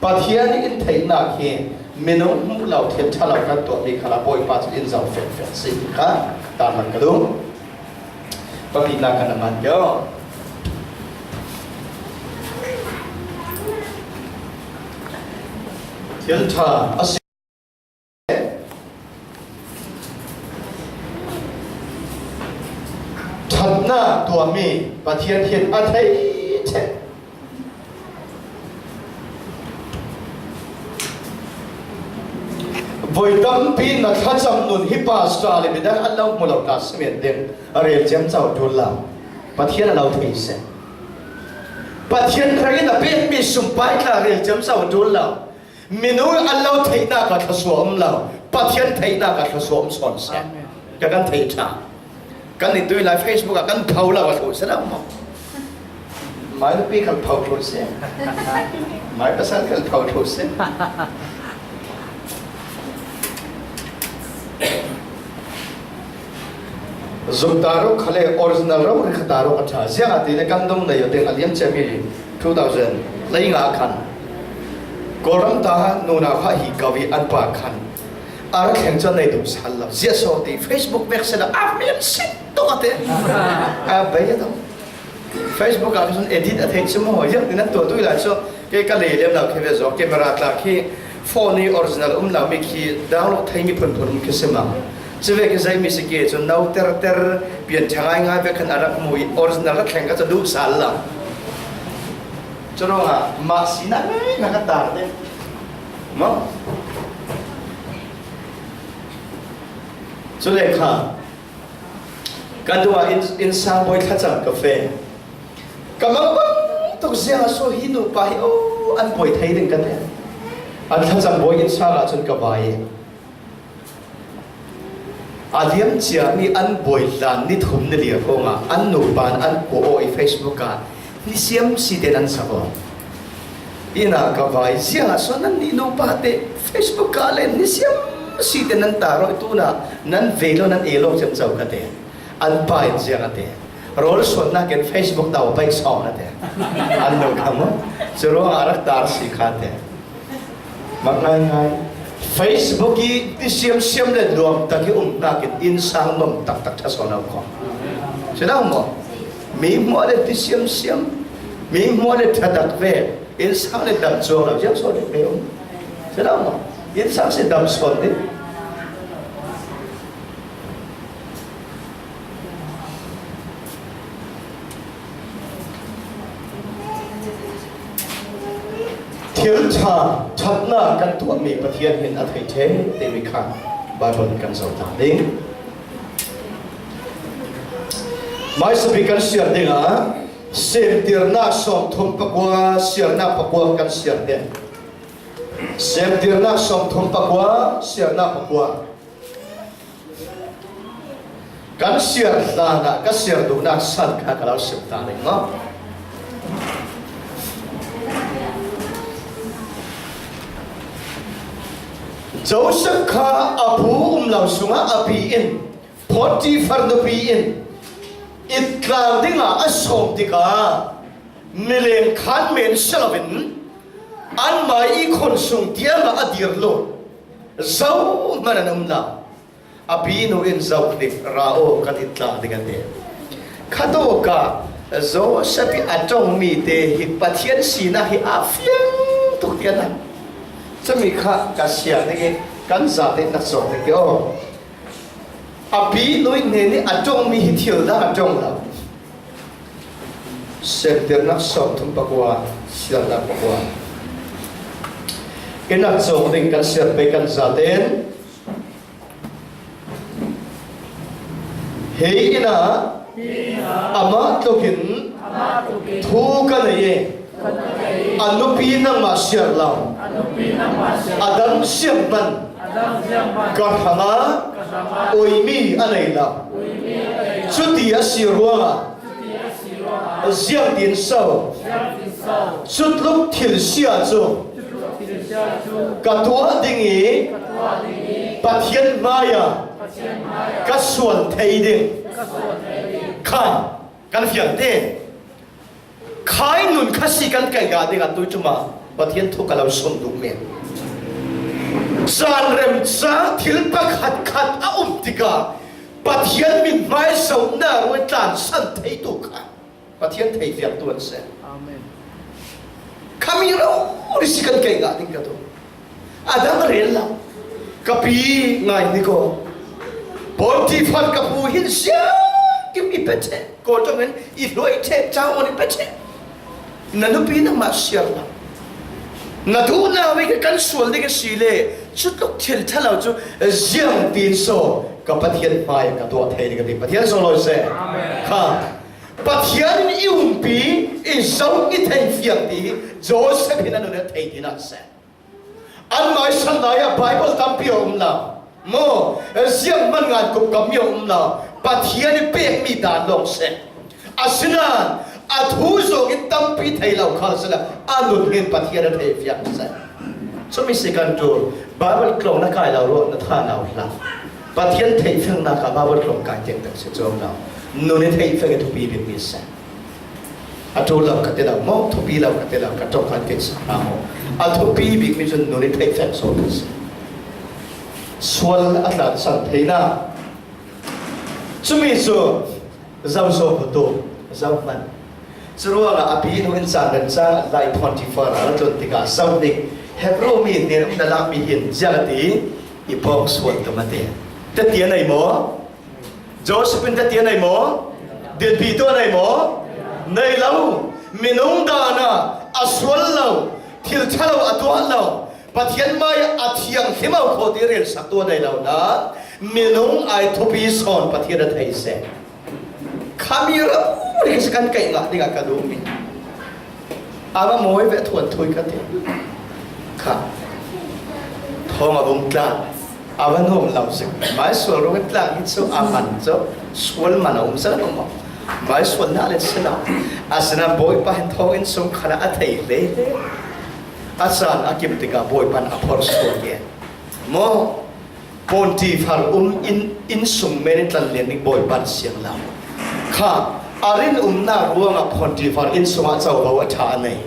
Pathian nih in theihnak hi minung hmuh lo, thil ṭha lo kan tuahmi khalah Bawipa cu in zoh fekfek si ti kha taan hmanh ka duh. Pahnihnak kan a ngan deuh. Thil ṭha a si. Ṭhatnak tuahmi Pathian hin a thei ṭheh. Voi tampi na thlacam nun hi pastor le midang an lo hmu lo ta si men ding. A rel ciamco ṭul lo. Pathian a lo thei se. Pathian hrangin a pekmi sumpai tla rel ciamco ṭul lo. Minu an lo theihnak ah thluasuah um lo. Pathian theihnak ah thluasuah um sawn se. Amen. Ka kan thei ṭha. Kan i tui lai Facebook ah kan pho lo a thluh si lo maw? Mai nupi khal pho thluh si. Mai pasal khal pho thluh si. Zuk ta rawk kha le original rawk ri kha ta rawk a ṭha. Ziangahtile kan dong nei aw ding a liam ciami two thousand lei nga khan Kawlram ta nunau kha hi ko i an pa khan a ra thleng chuan nei duh sal lo. Zia saw ti Facebook vek se lo a hmel sin tuk a te. A bei a dong. Facebook ah khan edit a thei chu maw, ziang tin an tuah tui lai chu. Kei ka lei lem lo khi ve zawk, camera tla khi phone hi original um lo mi khi download thei mi phun phun um khi si ma. Chu ve khi zai mi si ki chu no ter ter pian tha ngai ngai ve khan a rak mu i original ra thleng ka chu duh sal lo. Chu rawng ah mah si na ngai na ka tar te. Maw? Chu le kha. Ka duh ah in, in sang bawi thlacam ka fe. Ka mang bang tuk ziang a saw hi nupa hi aw an bawi thei ding ka ti. An thlacam bawi in sang ah chun ka vai. A liam cia mi an bawi hlan ni thum ni lia kawng ah an nupa an kua aw i Facebook ah ni siam si te nan sa aw. Ina ka vai ziang ah saw nan ni nupa te Facebook ah le ni siam si te nan ta rawi tuna nan vei lo nan e lo ciamco ka te. An pa in ziang a te. Rawl suannak in Facebook tau a baik sawm na te. An lo kha maw? Chu ruang a rak tar si kha te. Mak ngai ngai. Facebook i ti siam siam le nuam tak i um tak in in sang nuam tak tak tha sawn au ko. Si na maw? Mi hmuah le ti siam siam. Mi hmuah le tha tak ve. In sang le dam chuang lo ziang sawn le pe um. Si na maw? In sang si dam sawn ni. Thil ṭha, ṭhatna kan tuahmi Pathian hin a thei ṭheh timi kha Bible kan zoh ta ding. Hmaisa bik kan siar dingah, semtirnak sawmthum pakua, siarnak pakua kan siar ding. Semtirnak sawmthum pakua, siarnak pakua. Kan siar hlanah ka siar duhnak san kha ka lo sim ta ding maw? Joseph kha a pu um lo sungah a pi in, Potifar nupi in, it tlang dingah a sawm tikah, milem khan men si loin, anmai i khun sung tiangah a dir lo. Zohman an um lo. A pi nu in zohhnik ra aw, ka ti tla ding a ti. Khatawkah Joseph i a ṭawngmi te hi Pathian sinak hi a fiang tuk ti a na. Chumi kha ka siar ding i kan zate nak zawk ding ti aw. A pi nu i hnen i a ṭawngmi hi thil dang a ṭawng lo. Semtirnak sawmthum pakua, siarnak pakua. I nak zawk ding kan siar pei kan zaten. Hei inah amah tlukin thu ka nei e. A nupi nangmah siar lo. A dang siam man ka hrangah oimi a nei lo. Cuti a si ruangah ziangtin so cutluk thil sia cu ka tuah ding i Pathian hmaiah ka sual thei ding kha kan fiang te. Khai nun kha si kan kaih ngah dingah tuiṭum ah Pathian thu ka lo sawm duh men. Caan remcang thil pakhat khat a um tikah Pathian mithmai zohnak ruai tlansan theitu kha Pathian thei fiangtu an si. Amen. Khami rori si kan kaih ngah ding ka duh. A dang rel lo. Ka pi ngai ni ko. Potifar ka pu hin siangkim i pe ṭheh. Kawl ṭawngin i hluai ṭheh, caun i pe ṭheh. Na nupi nangmah siar lo. Na duhnak vei kan sual ding a si le Cutluk thil ṭha lo cu ziangtin so ka Pathian hmai ka tuah thei ding a ti. Pathian sunglawi seh. Amen. Kha Pathian in i umpi, i zoh, i theifiang ti hi Joseph in a nun a thei ti nak seh. Anmai san lai ah Bible tampi a um lo. Maw, zianghman ngan kup kam mi a um lo. Pathian i pekmi dan lawng seh. Asinain a thu zawng in tampi thei lo khal sila, a nun hin Pathian a theifiang seh. Cumi si kan ṭul, Bible tlawng na kai lo ruah na tha nau hlah. Pathian theifiangnak ah Bible tlawng kai tiang tak si cuang lo. Nun i theifiang i thupi bikmi seh. A ṭul lo ka ti lo maw, thupi lo ka ti lo, ka ṭawng kan kei sak hna maw? A thupi bikmi cun nun i theifiang so ka si. Sual a tlansan theinak. Cumi cu zoh so khutu, zoh hmanh. Curuangah a pi nu in caan dan caan lai Potifar a ra tlun tikah zoh ding. Hebru mi hnen um na lakmi hin ziang a ti, i pawng sual ka mate. Tete a nei maw? Joseph in tete a nei maw? Dinpi tu a nei maw? Nei lo. Minung dan ah a sual lo, thil ṭha lo a tuah lo, Pathian hmai ah a thianghlim lo khawh ti relsak tu a nei lo nain, minung ai thupi sawn Pathian a thei seh. Khami rori kan kaih ngah dingah ka duhmi. A va mawi ve thuanthui ka ti. Kha. Thawng a vung tla. A va nuam lo si. Mai sual ruang tla hi cu a man cu. Sual man a um sa lo maw? Mai sual na le si lo. Asinain Bawipa hin thawng in sung khan a thei hle hle. A caan a kim tikah Bawipa in a phor sual ke. Maw? Pontifar um in, innsung men in tlan lian ding Bawipa in siang lo. Kha, a rinumnak ruangah Pontifar innsung ah covo a ṭha a nei.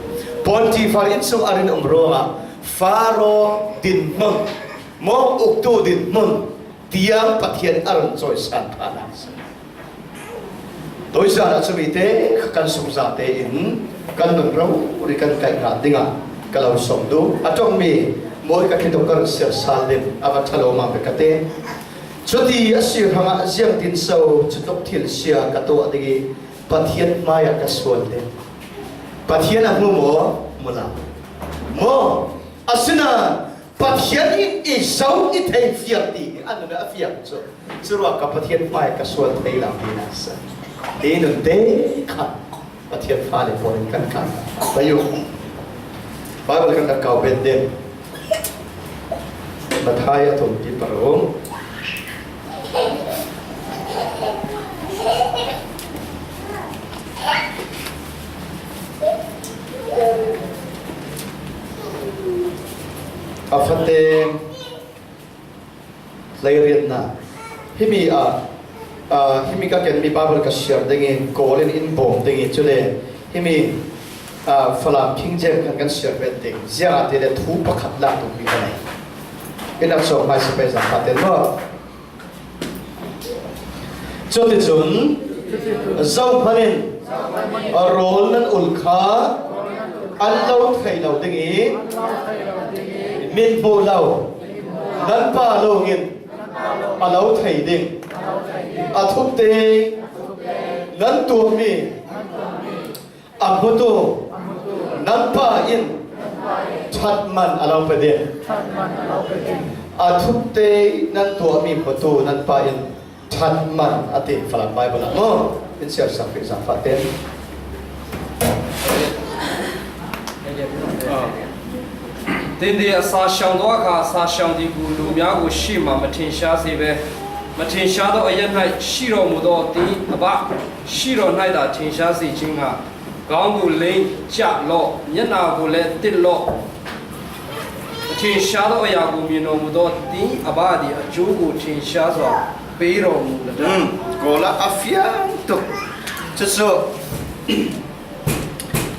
Pontifar innsung a rinum ruangah Faro dinhmun, maw uktu dinhmun tiang Pathian a run cawisan ṭhan a si. Tuizan ah cumi te kha kan sungzate in kan nun rori kan kaih ngah dingah ka lo sawm duh. A ṭongmi mawi ka khi tuk ka rak siar sal ding a va ṭha lo mang ka ti. Cuti a si hrangah ziangtin so cutluk thil sia ka tuah ding i Pathian hmaiah ka sual ding. Pathian a hmu maw? Hmu lo. Maw? Asinain Pathian in i zoh i theifiang ti hi a nun a fiang cu. Curuangah ka Pathian hmai ka sual thei lo ti na si. Hi nun te khan Pathian fale pawl in kan kan pai u. Bible kan rak kau bet ding. Matthai a thum pi paruk. A fate hleiriatnak. Himi ah, ah, himi ka kenmi Bible ka siar ding i, Kawl in in bawm ding i, cule himi, ah, Falam King James khan kan siar bet ding. Ziangahtile thu pakhat lak tukmi ka nei. In a cawk hmaisa pei zang fate maw? Cuticun zohhmanh in rawl nan ulh kha an lo thei lo ding i, mit hmuh lo nan Pa lawng in a lo thei ding. A thupte nan tuahmi a hmutu nan Pa in ṭhat man a lo pe ding. A thupte nan tuahmi hmutu nan Pa in ṭhat man a ti Falam Bible ah maw? In siar sak rih zaangfah te. Tindi a sa siang dawh a kha sa siang di gu lu mya gu shi ma ma thin sha si ve. Ma thin sha dawh a yan hai shi raw mu dawh ti a ba shi raw hnai da thin sha si ching ha. Kawng gu ling chiah lawh, nyan a gu le tilh lawh. Ṭhinsha dawh a ya gu mi naw mu dawh ti a ba di a cu gu ṭhinsha zua pei raw mu na ta. Kawl ah a fiang tuk. Cucu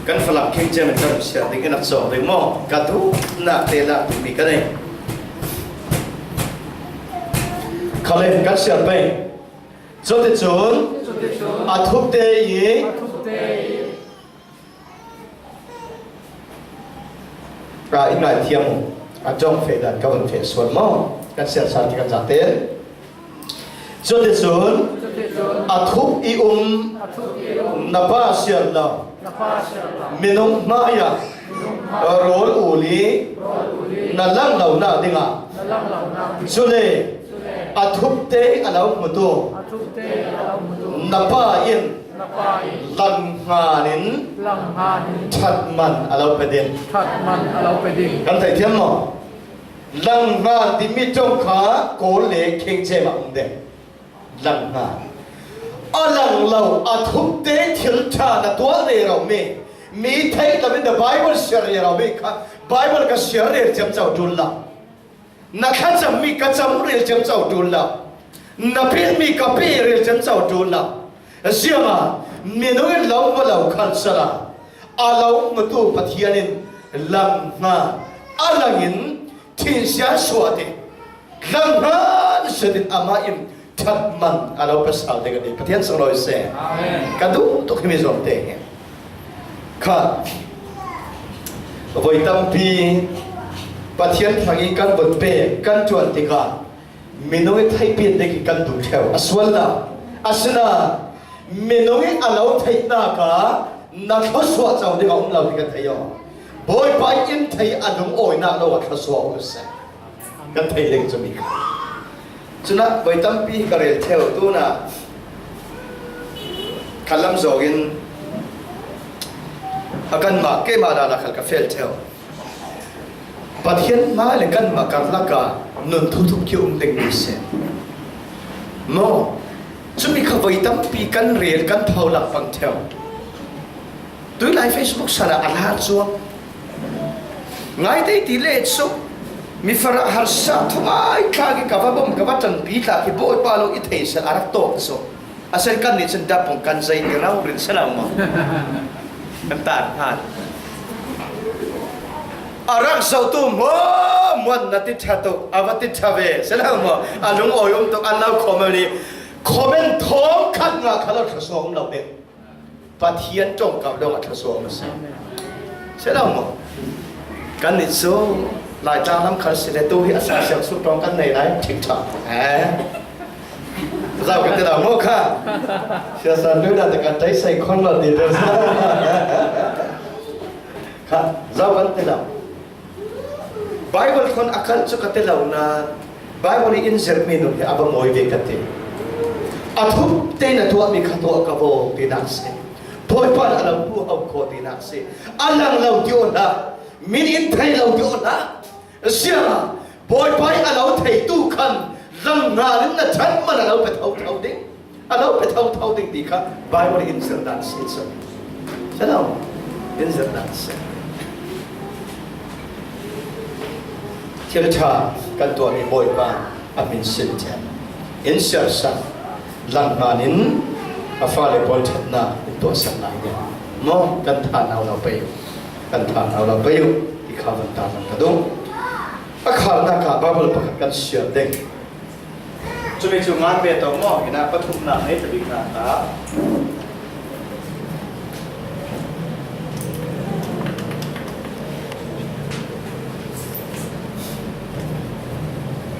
kan Falam King James kan siar ding in a cawk ding maw? Ka duhnak te lak mi ka nei. Khalem kan siar pei. Cuticun a thupte i a i ngaithiam uh a ṭong feh dan ka vun feh sual maw? Kan siar sal ti kan zate. Cuticun a thup i um na Pa siar lo. Minung hmaiah rawl ul i na lang lonak dingah Cule a thupte a lo hmutu na Pa in langhnganin ṭhatman a lo pe ding. Kan theih thiam maw? Langhngan timi ṭawng kha Kawl le Khengchem ah um ding. Langhngan. A lang lo, a thupte thil ṭha na tuah rero mi, mi theih loin na Bible siar rero mi kha, Bible ka siar rel ciamco ṭul lo. Na thlacam mi ka cam rel ciamco ṭul lo. Na pil mi ka pil rel ciamco ṭul lo. Zianga minung in lo hmu lo khan sala, a lo hmutu Pathian in langhngan a langin thinsiang suah ding, langhngan zetin amah in ṭhatman a lo pe sal ding a ti. Pathian sanglawi se. Amen. Ka duh tuk himi zawngte hi. Kha voi tampi Pathian hrangin kan vun pek, kan ṭuan tikah minung i theihpiak ding hi kan duh ṭheu a sual lo. Asinain minung i a lo theihnak ah na thluasuah co ding a um lo hi kan thei aw. Bawipa in thei a lungawinak lo a thluasuah um seh. Kan thei leng cu mi kha. Cunah voi tampi hi ka rel ṭheu tunah khalam zawngin a kanmah keimah dan ah khal ka fel ṭheu. Pathian hmai le kanmah karlak ah nun thuthup khi um ding mi si. Maw? Cumi kha voi tampi kan rel, kan pholak pang ṭheu. Tuilai Facebook san ah a lar cuang. Ngai tei ti le cu mi farah harsa thungai thlak i ka va bawm, ka va ṭanpi thlak i Bawipa lo i thei sal a rak tawk cu. A sen kan nih cun dapung kan zei i rau rin si lo maw? Kan tar hna. A rak zohtu hmuahmuah na ti ṭha tuk, a va ti ṭha ve si lo maw? A lungawi um tuk an lo comment i comment thawng khat ngah kha lo thluasuah um lo ding. Pathian ṭawngkam dongah thluasuah a si. Si lo maw? Kannih cu Laitlang lam khal si le tu hi a sa siang su ṭawng kan nei lai ṭhikṭhak. Eh? Zau kan ti lo maw kha? Sia san lui dah kan tei sei khon lo ti te. Kha, zau kan ti lo. Bible khon a kal cu ka ti lo nain, Bible i in zirhmi nun hi a va mawi ve ka ti. A thupte na tuahmi kha tuah ka vaw tinak si. Bawipa in a lo hmuhau khawh tinak si. A lang lo ti aw hlah, min in thei lo ti aw hlah. Ziangah Bawipa in a lo theitu khan langhngan in na ṭhat man a lo pe thotho ding. A lo pe thotho ding ti kha Bible in zirh dan si cu. Chalo, in zirh dan si. Thil ṭha kan tuahmi Bawipa a hmin sin ṭhen. In siarsak, langhngan in a fale pawl ṭhatnak in tuahsak lai ding. Maw, kan thanau lo pei uh. Kan thanau lo pei uh. Ti kha van ta van ka duh. A kharnak ah Bible pakhat kan siar ding. Cumi cu ngan ve tawh maw, hinah pathumnak ngei tabik hna ta.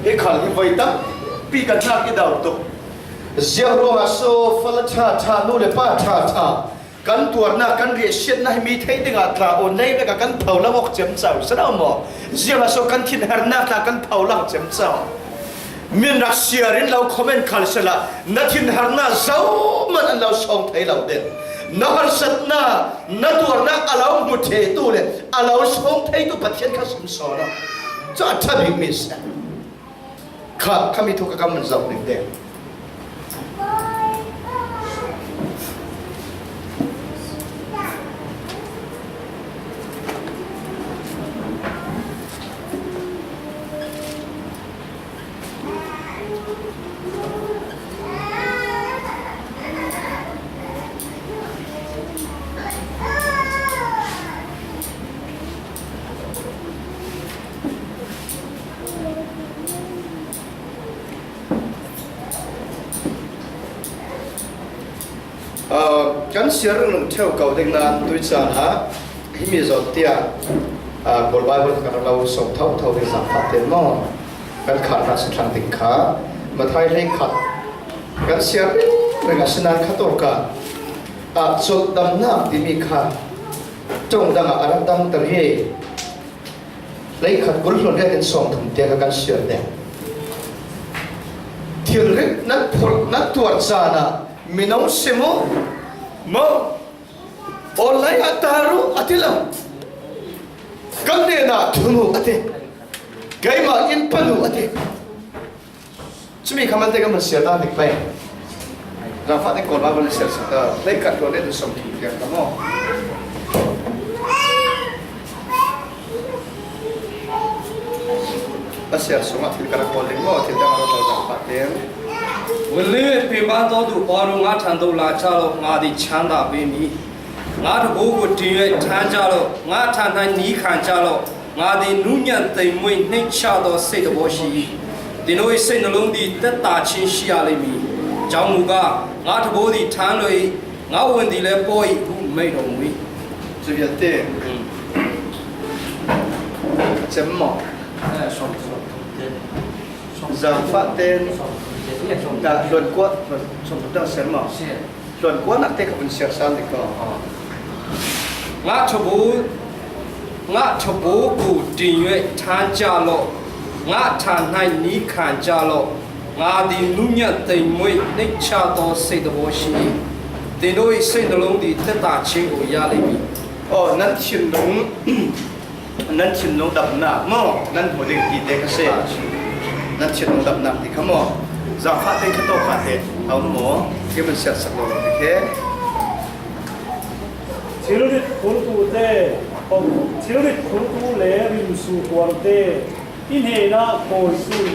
Hi khal hi voi tampi kan hnak i dau tuk. Ziang ruangah so fala ṭha ṭha, nu le pa ṭha ṭha, kan tuarnak, kan riahsiatnak hi mi theih dingah tla aw, nei vek ah kan pho lo awk ciamco, si lo maw? Ziangah so kan thinharnak tla kan pho lo ciamco. Min rak siar in lo comment khal sehla, na thinharnak zohman an lo sawng thei lo ding. Na harsatnak, na tuarnak a lo hmu ṭhetu le a lo sawng theitu Pathian kha sim sawn aw. Cu a ṭha bikmi si. Kha, khami thu ka kam man zoh ding te. Aa, kan siar ringring ṭheu ko ding nain tui caan ah himi zawt tiah, aa, Kawl Bible kan rak lo sawm thotho ding zaangfah tein maw? Kan kharnak si thlang ding kha Matthai hleikhat kan siar ringring a si nain kha tawk ah, aa, colh damnak timi kha ṭong dang ah a rak damter hi. Hleikhat kul hluan riat in sawmthum tiang kha kan siar ding. Thilrit nan phurh nan tuar caan ah min hong sim uh maw? Online ah tar uh a ti lo. Kan hnenah thun uh a ti. Keimah inn pan uh a ti. Cumi kha malte kan van siar dan ding pei. Zangfahte Kawl Bible na siar sak ta, hleikhat hluan riat in sawmthum tiang kha maw? A siar sungah thil ka rak kawl ding maw, thil dang a rak kawl zangfah tiang. ဝံလ့ဝဲပင်ပန်းသောသူပေါင်းတို့ငါထံသို့လာကြလော့ငါသည်ချမ်းသာပေးမည် ငါတံပိုးကိုတင်၍ထမ်းကြလော့ငါထံ၌နည်းခံကြလော့ငါသည်နူးညံ့သိမ်မွေ့နှိမ့်ချသောစိတ်တဘောရှိ၏သင်တို့၏စိတ်နှလုံးသည်သက်သာခြင်းရှိရလိမ့်မည်အကြောင်းမူကားငါတံပိုးသည်ထမ်းလွယ်၏ငါ့ဝိညာဉ်သည်လည်းပေါ့၏ဟုမိန့်တော်မူ၏။ ကျူရတဲ့ကျမ Zangfah ten da luan kuat luan sawm tuk dang ser maw? Luan kuat nak te ka vun ser sal ni ko. ငါ့ထံဘိုးငါ့ထံဘိုးကိုတင်၍ထမ်းကြလော့ငါ့ထံ၌နည်းခံကြလော့ငါသည်နူးညံ့သိမ်မွေ့နှိမ့်ချသောစိတ်တဘောရှိ၏သင်တို့၏စိတ်နှလုံးသည်သက်သာခြင်းကိုရလိမ့်မည်။ Oh, nan thinlung Nan thinlung damnak maw? Nan hmu ding ti te ka si. Nan thinlung damnak ti kha maw? Zangfah te kha tawk kha te a um maw? Kei man siatsak lo lo ti khe. Thilrit khurtu te, thilrit khurtu le rimsu kuarte, i hnenah kawi sun,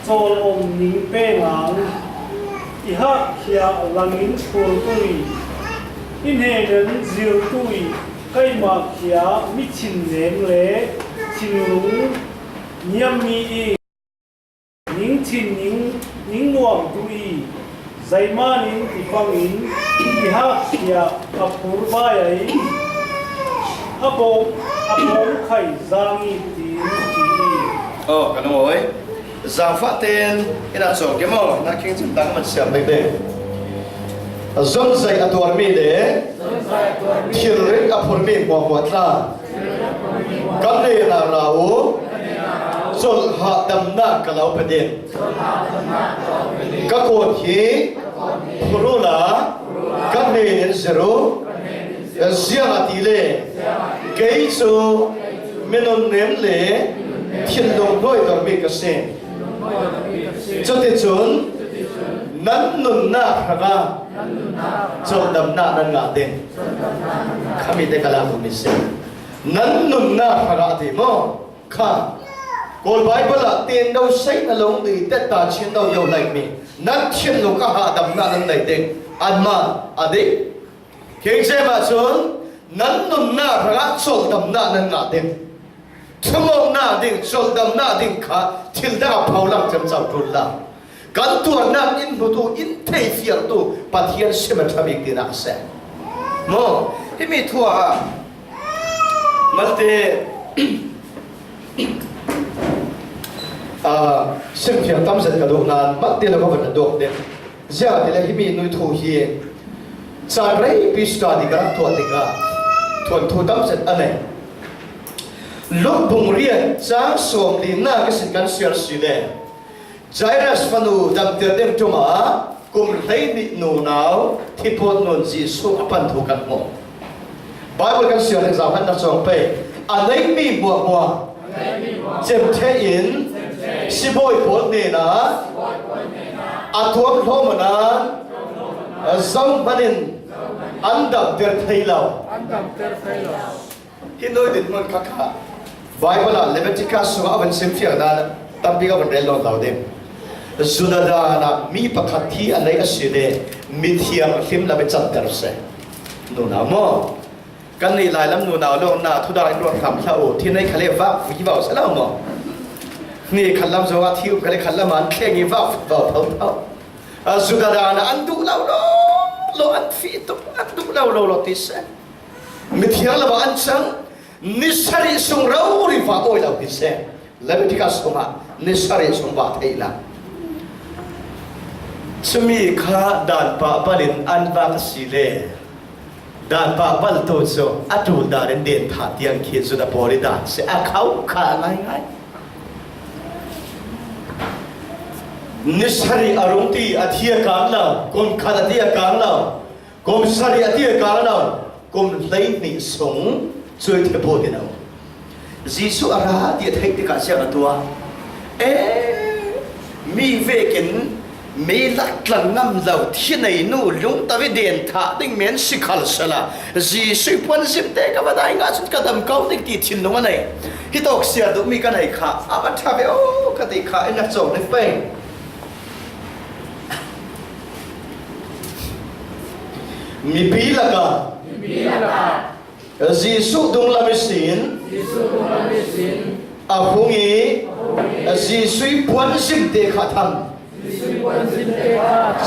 cawl om ning pe ngang, i hahkhia langin khurtu i, i hnenin zirtu i, Keimah khia mi thinleng le thinlung niammi i ning thin ning, ning nuamtu i zeimanin i pangin i hahkhia a phur bai a i a bawm a bawm khai zang i tin ti i. Oh, kan ngawi. Zangfah ten ina cawng ke maw, na khing cin tang man siam bek bek. Zon zei a tuarmi le thilrit a phurmi hmuahhmuah tla kan hnenah ra uh, colh hahdamnak ka lo pe ding. Ka kawt hi phurh uhla kan hnenin zir uh. Ziangahtile kei cu minunnem le thinlung hnuaitormi ka si. Cuticun nan nunnak hrangah colhdamnak nan ngah ding. Khami te ka lak duhmi si. Nan nunnak hrangah ti maw? Kha Kawl Baibal ah tin do sei na lo mi tetta chin do yo lai mi nan thinlung a hahdamnak nan nei ding. Anmah a dih. Khing cem ahcun nan nunnak hrangah colhdamnak nan ngah ding. Thumawknak ding, colhdamnak ding kha thil dang a pholang ciamco ṭul la. Kan tuarnak in hmutu, in theifiangtu Pathian sim a ṭha bik tinak a si. Maw, himi thu ah malte aa, simfiang tam zet ka duh nain malte lo ka van a duak ding. Ziangahtile himi nui thu hi caan reipi suta ding ka rak tuah tikah thuanthu tam zet a nei. Luk bung riat cang sawm linak ihsin kan siar si le Jairus fanu damter ding ṭum ah kum hleihnih nunau thiphawt nun Jesuh a pan thu kan hmuh. Baibal kan siar ding zau hmanh na cawng pei. A neimi hmuahhmuah cemṭheh in sibawi pawl hnenah a tuam hlawm nain zohhmanh in an damter thei lo. Hi nui dinhmun kha kha Baibal ah Leviticus sungah a van simfiang nain tampi ka van rel nawn lo ding. Judah dan ah mi pakhat thi a nei a si le mithiang hlim lam i canter seh. Nunau maw? Kannih lailam nunau lawng na thudang in ruat hram hlah uh, thi nei khal le vak vivau seh lo maw? Hni khat lam zongah thi um khal le khat lam ah an thleng i vak vivau thotho. A Judah dan ah an duh lo lo lo, an fih tuk, an duh lo lo lo ti seh. Mithiang lam ah an cang, ni sarih sung rori va awi lo ti seh. Leviticus sungah ni sarih sung va theih la. Cumi kha dan pah palin an vak a si le Dan pah paltu cu a ṭul dan in den thah tiang khi Judah pawl i dan si a, khauh kha ngaingai. Ni sarih a rung ti a thi a kang lo, kum khat a ti a kang lo, kum sarih a ti a kang lo, kum hleihnih sung cuih thipu tin a um. Jesuh a ra ti a theih tikah ziang a tuah? E, mi vekin mi laktlang ngam lo thi nei nu lungto i den thah ding men si khal sala, Jesuh i puanzim te ka va dai ngah cun ka dam ko ding ti thinlung a nei. Hi tawk siar duhmi ka nei kha, a va ṭha ve aw ka ti kha, in a cawk ding pei. Mipi lakah Jesuh dunglam ihsin a hung i Jesuh i puanzim te kha tham.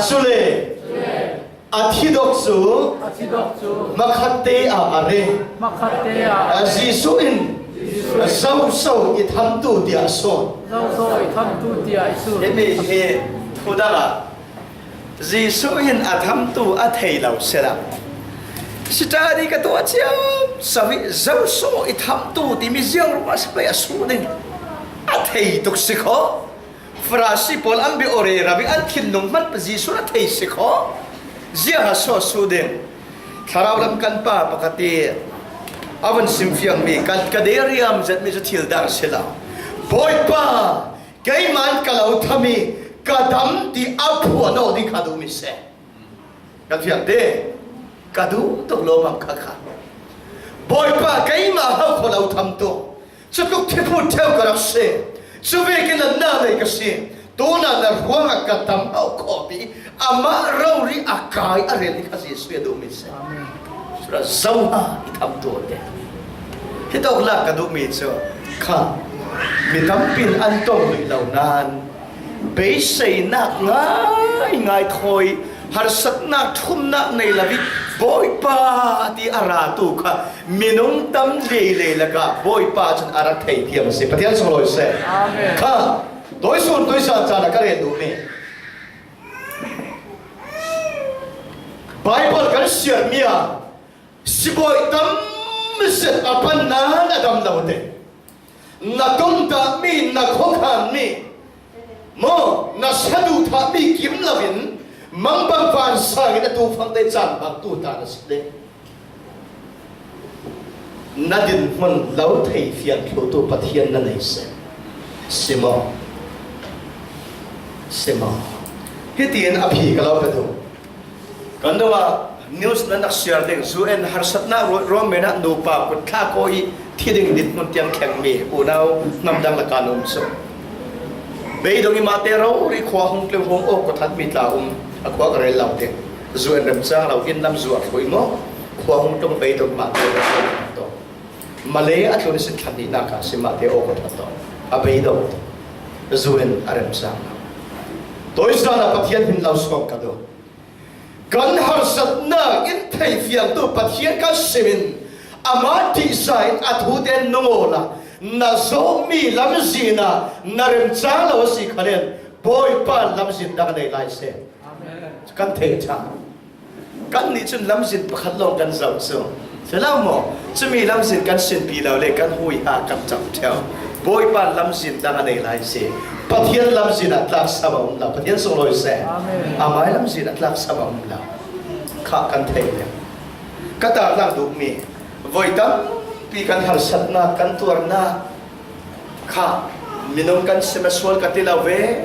Cule a thi dok cu makhat te ah a re. Jesuh in, "Zoso i thamtu," tiah a sawn. Himi hi thudang ah Jesuh hin a thamtu a thei lo sela, sitari ka tuah ciam, savi, "Zoso i thamtu," timi ziang ruangah si pei a suh ding? A thei tuk si kho. Farasi pawl an bia aw rero i an thinlung hmanh Jesuh a thei si kho. Ziang a saw suh ding? Thlarau lam kan pa pakhat i a vun simfiangmi kan, ka deriam zetmi cu thil dang si lo. "Bawipa, keimah in ka lo tham i ka dam," ti a phuan aw ding kha duhmi si. Kan fiang te, ka duh tuk lawmam kha kha. "Bawipa, keimah ho kho lo tham tu, cutluk thiphut ṭheu ka rak si, cu vekin na na lei ka si, tunah na ruangah ka dam ho khawh," ti amah rori a kai a rel i kha Jesuh a duhmi si. Cun zoha i thamtu te. Hi tawk lak ka duhmi cu kha mi tampi in an tong rih lo nain beiseinak ngaingai thawi, harsatnak ṭhumnak nei lo i, "Bawipa," ti a ratu kha minung tam lei lei lakah Bawipa cun a rak thei thiam a si. Pathian sunglawi seh. Amen. Kha tawisun tuisan caan ah ka rel duhmi Baibal kan siarmi ah sibawi tam zet a pan nain a dam lo te. Na tumtahmi, na khuakhanmi maw, na sa duhthahmi kim loin mangbang vansang in a tu fangte caan bangtu ta na si te. Na dinhmun lo thei fiang thlutu Pathian na nei seh. Si maw? Si maw? Hitin a phi ka lo pe duh. Kan dawh ah news nan rak siar ding, U N harsatnak ruat ruang men ah nupa kut thla kawi i thi ding dinhmun tiang thlengmi unau hnamdang lakah an um cu. Beidong i mahte rori khua hung tlung hung aw kut hatmi tla um, a khua ka rel lo ding. U N remcang lo, inn lam zuar hruai maw? Khua hung tlung beidong i mahte rori tawh. Malay a tlun i sin thlan hnihnak ah a si, mahte aw kut hat tawh. A beidong. U N a remcang lo. Tawi zan ah Pathian hin lo sawm ka duh. Kan harsatnak in thei fiangtu Pathian kan sim in, amah ṭihzah in a thute nung awla na zawhmi lamzin ah na remcang lo a si khan in Bawipa lamzin dang a nei lai seh. Amen. Kan thei ṭha. Kannih cun lamzin pakhat lawng kan zoh cu. Si lo maw? Cumi lamzin kan sinpi lo le kan huiha kan cam ṭheu. Bawipa lamzin dang a nei lai si. Pathian lamzin ah tlaksam a um lo. Pathian sunglawi seh. Amen. Amai lamzin ah tlaksam a um lo. Kha kan thei le. Ka tarlang duhmi voi tampi kan harsatnak, kan tuarnak, kha minung kan sim a sual ka ti lo ve.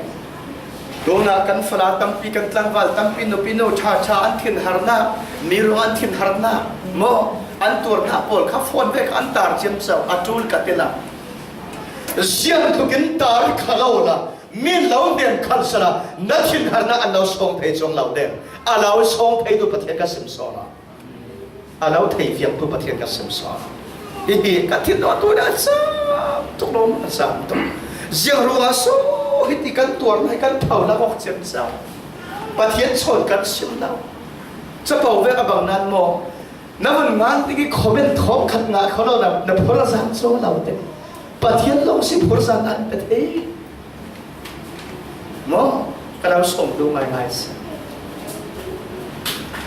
Tunah kan fala tampi, kan tlangval tampi, nupi nu ṭha ṭha an thinharnak, mi ruang an thinharnak maw, an tuarnak pawl kha phone vek an tar ciamco a ṭul ka ti lo. Ziang tlukin tar kha lo la, mi lo hnem khal sala na thinharnak an lo sawng thei cuang lo deng. A lo sawng theitu Pathian ka sim sawn a. A lo thei fiangtu Pathian ka sim sawn. Hihi ka thinlung tu dah a cam tuk lo, a cam tuk. Ziang ruangah so hiti kan tuar ngai kan tho la awk ciamco. Pathian chawn kan sim lo. Capo vek a bang nan maw? Na vun ngan ding i comment thawngkhat ngah kho lo, na, na phur a zang co lo te. Pathian lawng si phur zang an pe thei. Maw? Ka lo sawm duh ngaingai si.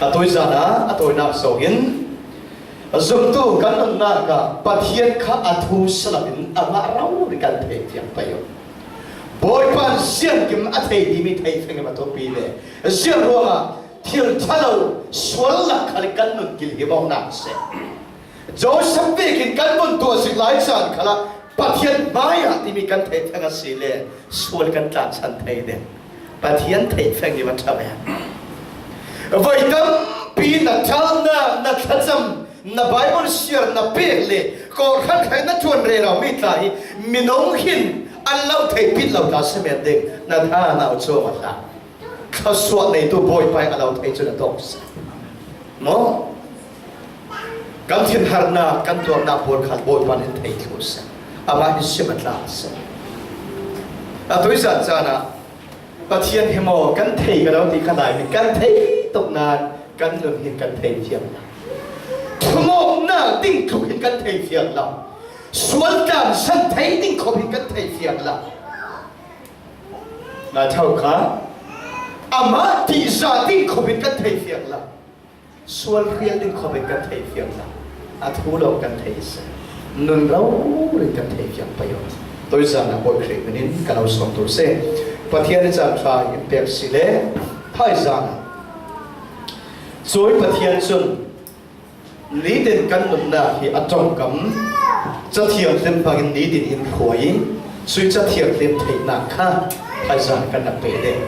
A tawi zan ah a tawinak zongin Zumtu kan nunnak ah Pathian kha a thu si loin amah rori kan thei fiang pei uh. Bawipa in ziangkim a thei ding mi thei fiang in a thupi le. Ziang ruangah thil ṭha lo sual lak khal in kan nun kilhim awk nak si. Joseph vekin kan nun tuah zik lai caan khalah Pathian hmaiah timi kan theih fiang a si le sual kan tlansan thei ding. Pathian theih fiang i va ṭha ve. Voi tampi na ṭhalna, na thlacam, na Bible siar na pek le kawhhran khaih na ṭuan rero mi tla hi minung hin an lo theihpih lo tla si men ding. Na tha na u cuang a tla. Thluasuah neitu Bawipa in a lo thei cun a tawk si. Maw? Kan thinharnak, kan tuarnak pawl khan Bawipa in thei thlu si. Amah hi sim a tla si. A tuizan caan ah Pathian hi maw kan thei ka lo ti kha lai mi kan thei tuk nain kan nun hin kan thei fiang lo. Thumawknak ding tluk hin kan thei fiang lo. Sual tlansan thei ding khop hin kan thei fiang lo. Ngai ṭhau kha, amah tihza ding khop in kan thei fiang lo. Sual hrial ding khop in kan thei fiang lo. A thu lo kan thei si. Nun rori kan thei fiang pei uh. Tuizan ah Bawi Khrih min in ka lo sawm tu si. Pathian i caan ṭha in pek si le thaizan ah. Cui Pathian cun nitin kan nunnak hi a ṭongkam Cathiang Hlim bangin nitin in hruai i, cui Cathiang Hlim theihnak kha thaizan kan rak pe ding.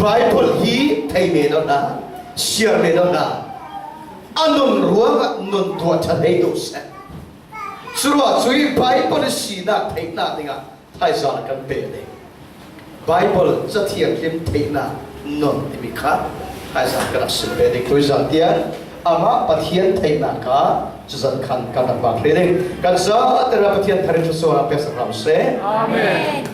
Baibal hi thei men awkna, siar men awkna, a nun ruangah nun tuah ṭha thei duh seh. Curuah cui Baibal i sinak theihnak dingah thaizan kan pe ding. Baibal Cathiang Hlim theihnak nun timi kha thaizan kan rak sim pe ding. Tuizan tiang amah Pathian theihnak kha cuzan khan kan rak bak hlei ding. Kan zate ra Pathian thar in thluasuah a peksak hram seh. Amen.